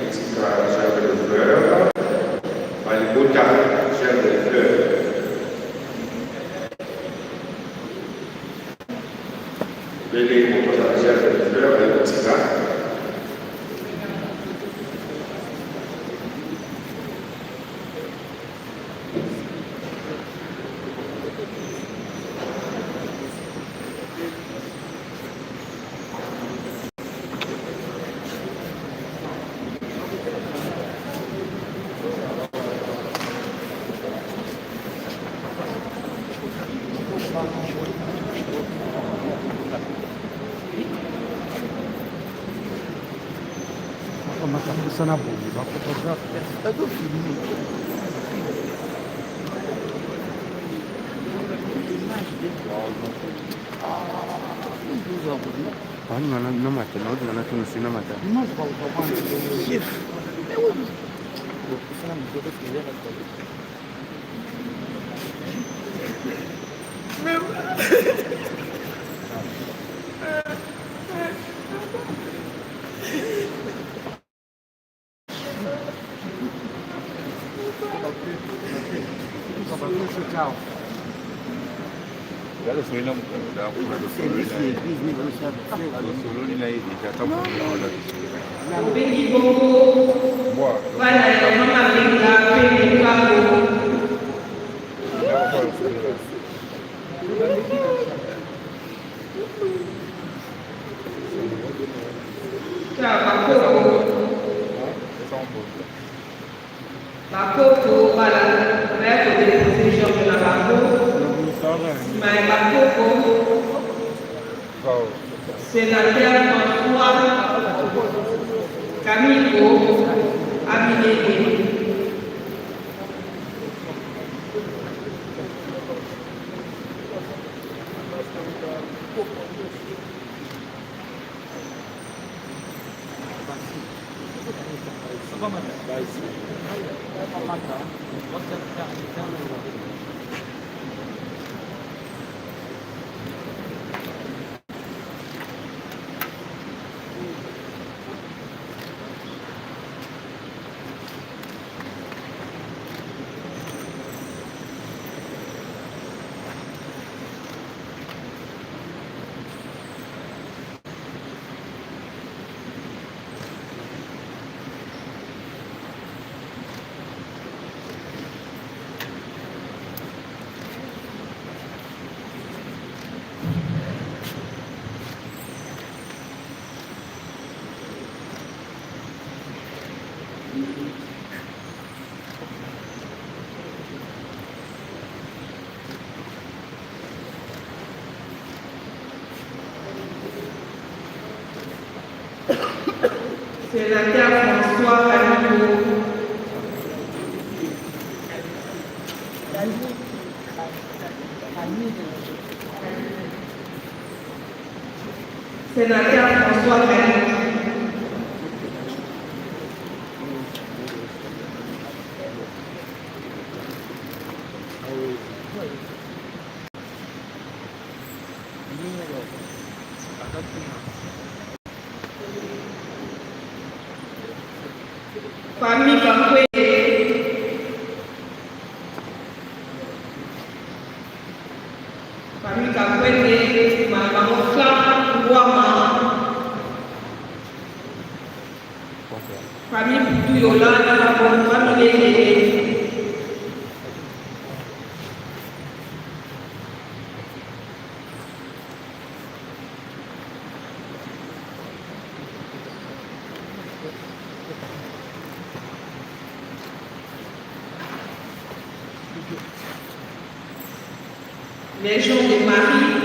etika gerbe de fleur, balibota gerbe de fleur. Bele moto aza na gerbe de fleur aye kotika. Sana boye ba photographe bazo filme. Namata naodinga natunisi namata. Obengi bongo bana ya mama Benga mpe Mokako. Tya bakoko bakoko bala baya kodepose George na bango nsima ya bakoko Senateur François Kamiko Aminene. Sénateur François Kamiko. Sénateur François Kamiko. Famille Kakwele. Famille Kakwele, Maman Flam Ngwama. Famille Putu Yolanda, Famille Lele. Légion de Marie.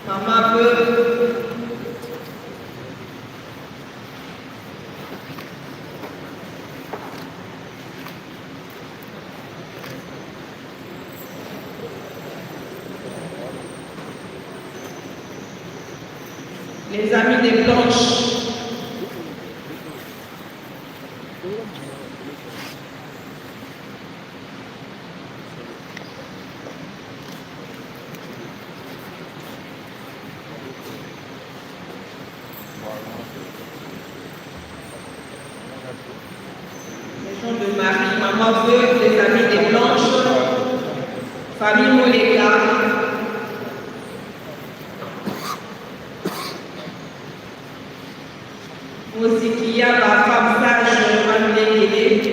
Maman veuve. Les amis des Blanches. Les gens de Marie, maman veuve, les amis des Blanches, famille Molega. Mozikia, la femme sage, Mamilekele.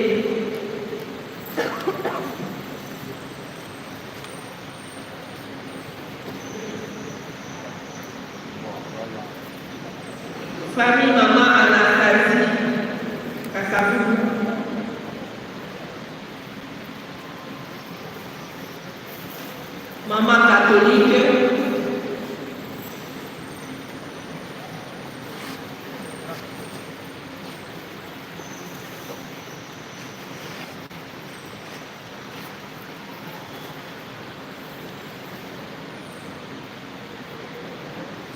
Famille Maman Anastasie, Kassavou. catholique.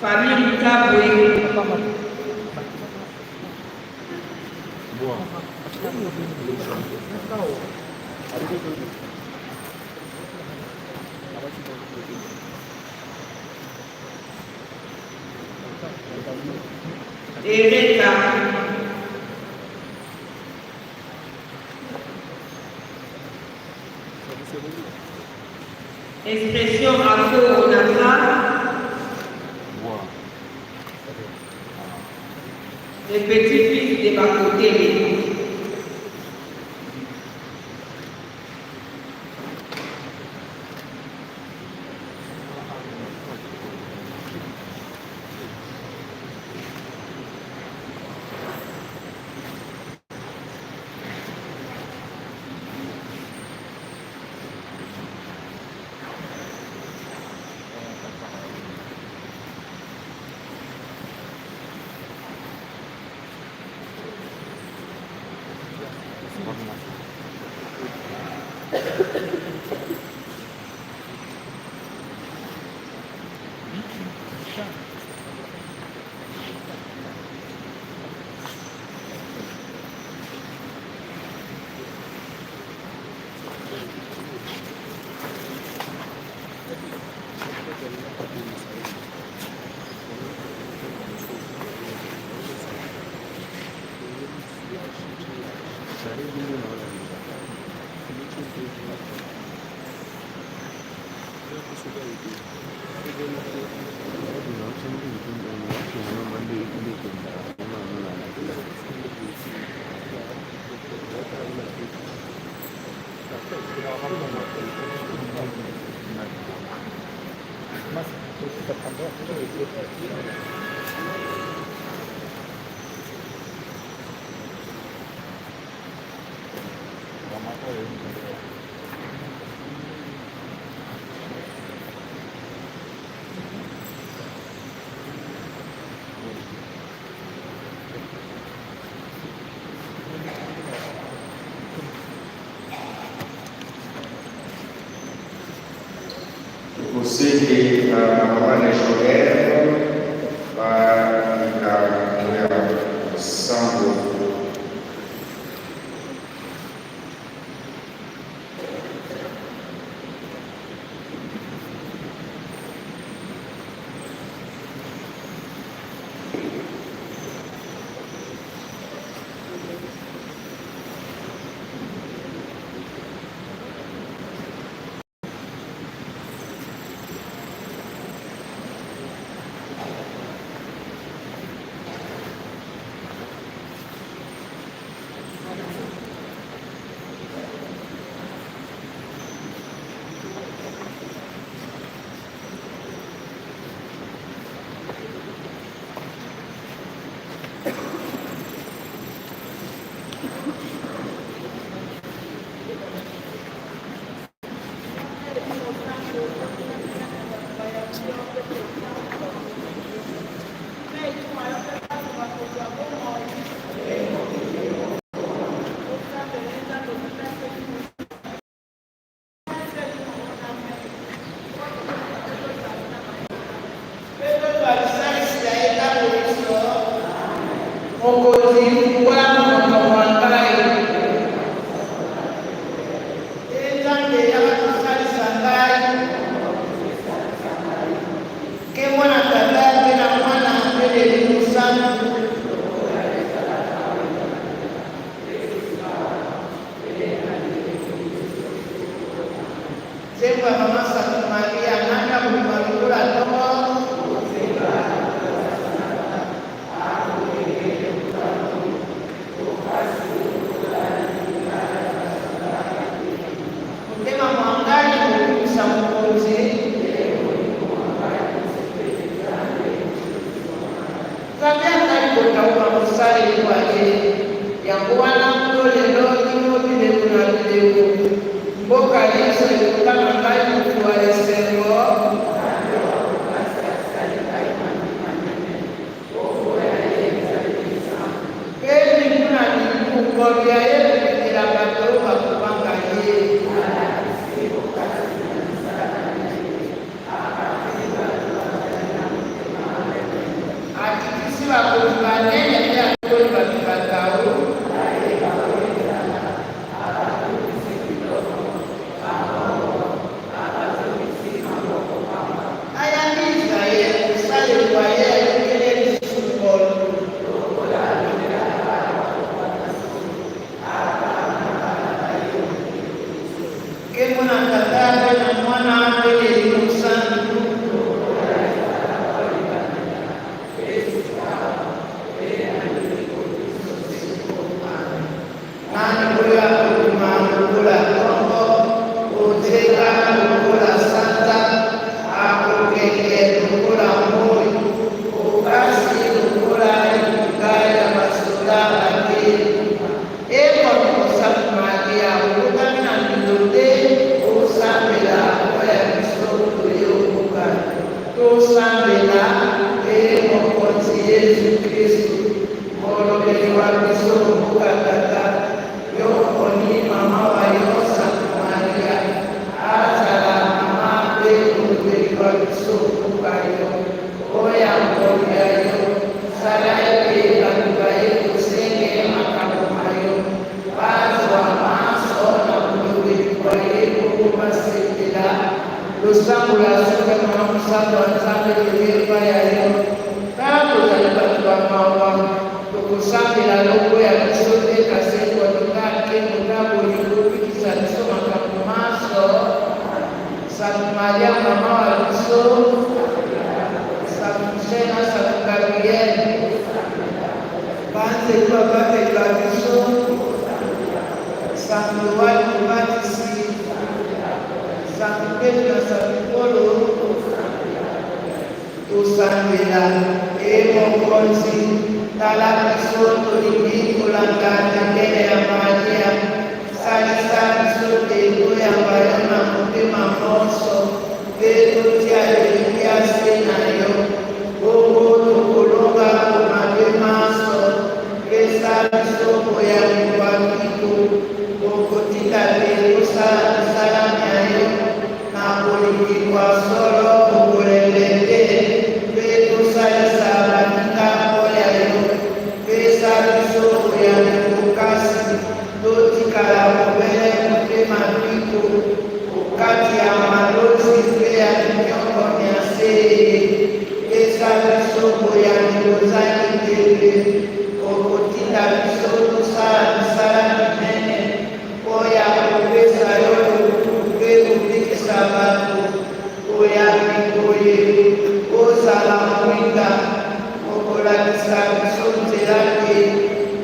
Famille Mukabwe. Ereka. Expression Afro-Onatra. Le petit-fils de Bakotele. Tokosenge na mama legionnaire balika koya losambo. Mokonzi fungola monoko mwa ngai. E Nzambe, yaka kosalisa ngai. Nkembo na Tata mpe na Mwana mpe na Elimo Santu. Nzembo ya Mama Santu Maria, nani akobima lokola ntongo? Motema mwa ngai mokumisa Mokonzi. Nzambe atali kotauka mosaleli wa ye. Yango wana kulo lelo kino bileko na bileko, mboka inso ekotanga ngai moto wa esengo. Ngolu ya ye kokitela bato oyo bakobanga ye. Akitisi bakonzi banene mpe atoli bato batau. Ayambi Israel, mosaleli wa ye, ayokeli ye lisusu ngolu. Nkembo na Tata mpe na Mwana mpe na Elimo Santu. Nani oyo akobima lokola ntongo, kozeka lokola sanza, akokende lokola moi, bokasi lokola etuka ya basoda bakeli? E Molimo Mosantu Maria, obotami na mbindo te, osambela mpo ya biso toye okokana. Tosambela, E Mokonzi Yezu Kristu, Molobeli wa biso mboka Tata, yo oponi mama wa yo Santu Maria azala mama mpe molobeli wa biso mboka yo. O ya ngolu ya yo, sala ete bato baye kosenge makabo ma yo, bazwa manso na bolobeli bwa ye bongo basepela. Losambo la suka Mama Mosantu wa Nzambe toye epai ya yo. Tala tozali bato ba mawa, tokosambela yo mpo ya biso te, kasi ngolu ta nkembo ta bolingo obikisa biso makambo manso. Santu Maria mama wa biso, Santu Michel na Santu Gabriel, banzelu babateli ba biso, Santu Yoane Mobatisi, Santu Petro na Santu Polo. Tosambela, E Mokonzi, tala biso tolingi kolanda ndakele ya Maria. Salisa biso te toyamba yo na motema monso mpe totia elikya se na yo. Bongo tokolonga ko mabe manso. Pesa biso boyambi bwa mpiko, bokotinda te tosala misala mya yo. Na bolingi bwa solo bokolembe te, mpe tosalisa baninga mpo ya yo. Pesa biso boyambi bokasi, totikala bobele motema mpiko o kati ya malozi mpe ya minyoko mya nse eye. Pesa biso boyambi bozangi ntembe, okotinda biso tosala misala minene. Mpo ya kopesa yo lokumu mpe kobikisa bato, oyambi boye, Ozala mwinda, okolakisa biso nzela te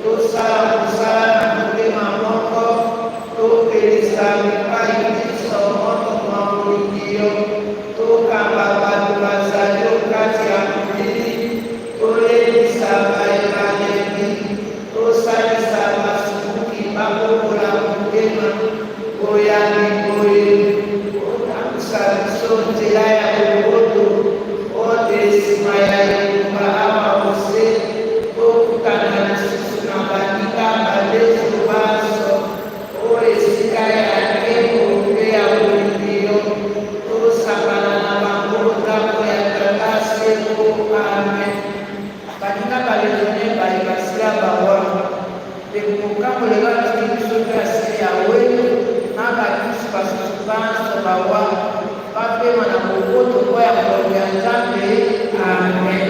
tosala mosala na motema moko, topelisa bipai binso moto mwa bolingi yo, tokamba bato bazali o kati ya molili, tolendisa baye balembi. Tosalisa basumuki babongola motema. Boyambi boye botambusa biso nzela ya boboto, mpo te nsima ya etumba awa o se, tokutana lisusu na baninga balezo banso o esika ya nkembo mpe ya bolingi yo. Tosangana na bango ndako ya Tata seko. Amen. Baninga ba legionnaire baye basila bawa. Ndeko Mokambo lelo atiki biso mpe asili ya welo na bakristu basusu banso bawa bapema na boboto mpo ya ngolu ya Nzambe. Amen.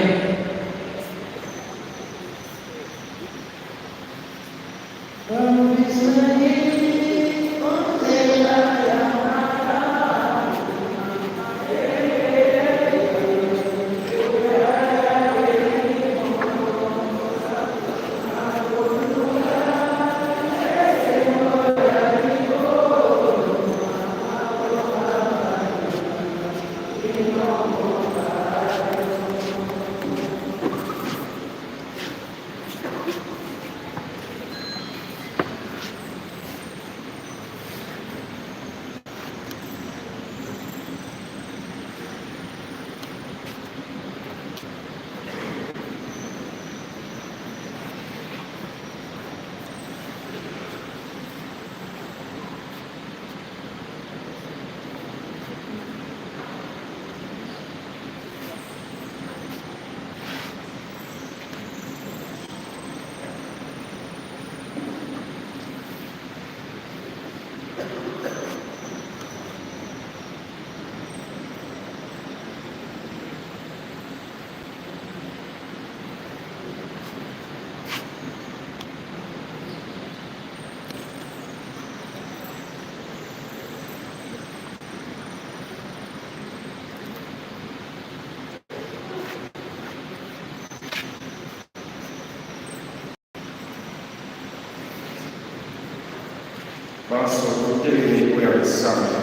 Banso totelemi mpo ya kosambela.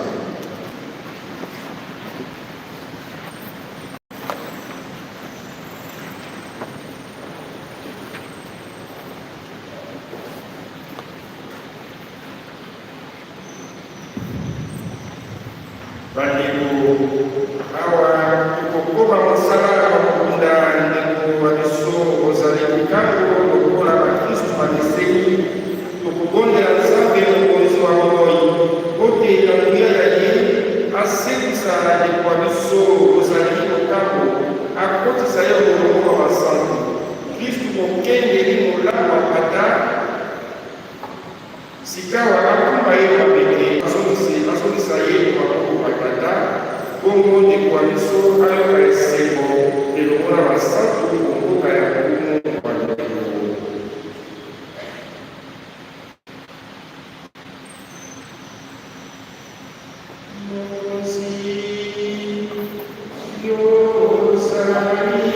Bandeko, awa tokokoba mosala ya kokunda ndeko wa biso ozali Lukango lokola bakristu bameseni, tokobondela Nzambe Mokonzi wa bomoi mpo te na nguya ya ye asekwisa ndeko wa biso ozali Lukango, akotisa ye o molongo mwa basantu. Kristu mokengeli molamu wa mpata, Sikawa akumba ye mabete, azongisa ye o maboko ma Tata, bongo ndeko wa biso ayoka esengo elongo na basantu o mboka ya Nkumu wa lobiko. Mokonzi, yo ozali.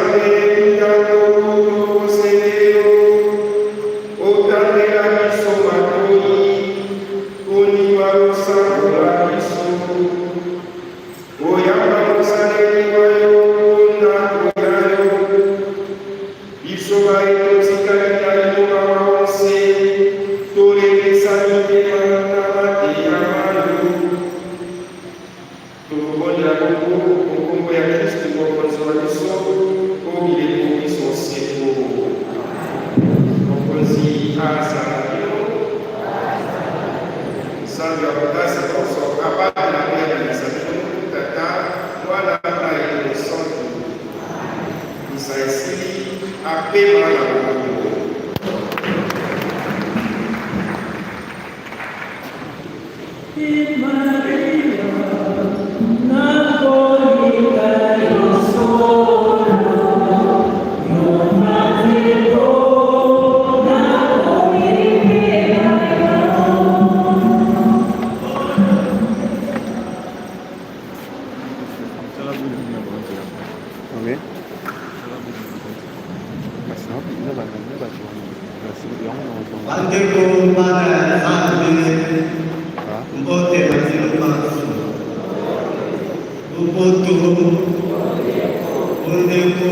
Nzambe, ntango tokosele yo, otangela biso matoi, kondima losambo la biso. Oyamba mosaleli wa yo ndako ya yo, biso baye totikali na liloba wa nse, tolendisa mitema na mateya ma yo. Tokobondela bongo o nkombo ya Kristu Mokonzi wa biso, o bileko biso seko. Mokonzi azala bino. Nzambe wa bokasi nyonso abatela mpe alendisa bino, Tata, Mwana na Elimo Santu. Misa esili, apema na bolingo. Bandeko bana ya Nzambe, mbote na bino banso. Boboto, bondeko,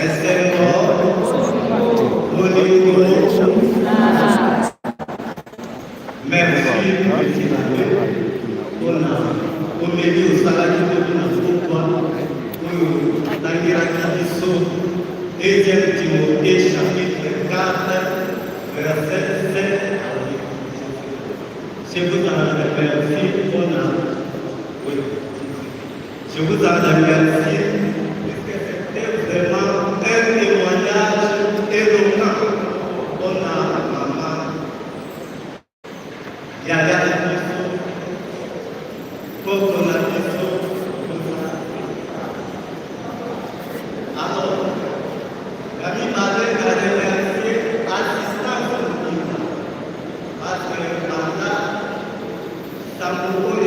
esengo, bolingo. Merci petit Mabe mpona omeli osalaki lobi na pokwa oyo otangelaki biso 2 Timothée chapitre 4 verset 7 à 8. Je vous en remercie mpona, oui. Je vous en remercie puisque c'était vraiment un témoignage éloquent mpona mama yaya na biso, koko na biso. Alors ya mibale, na remercier assistance mobimba parce que banda sango oyo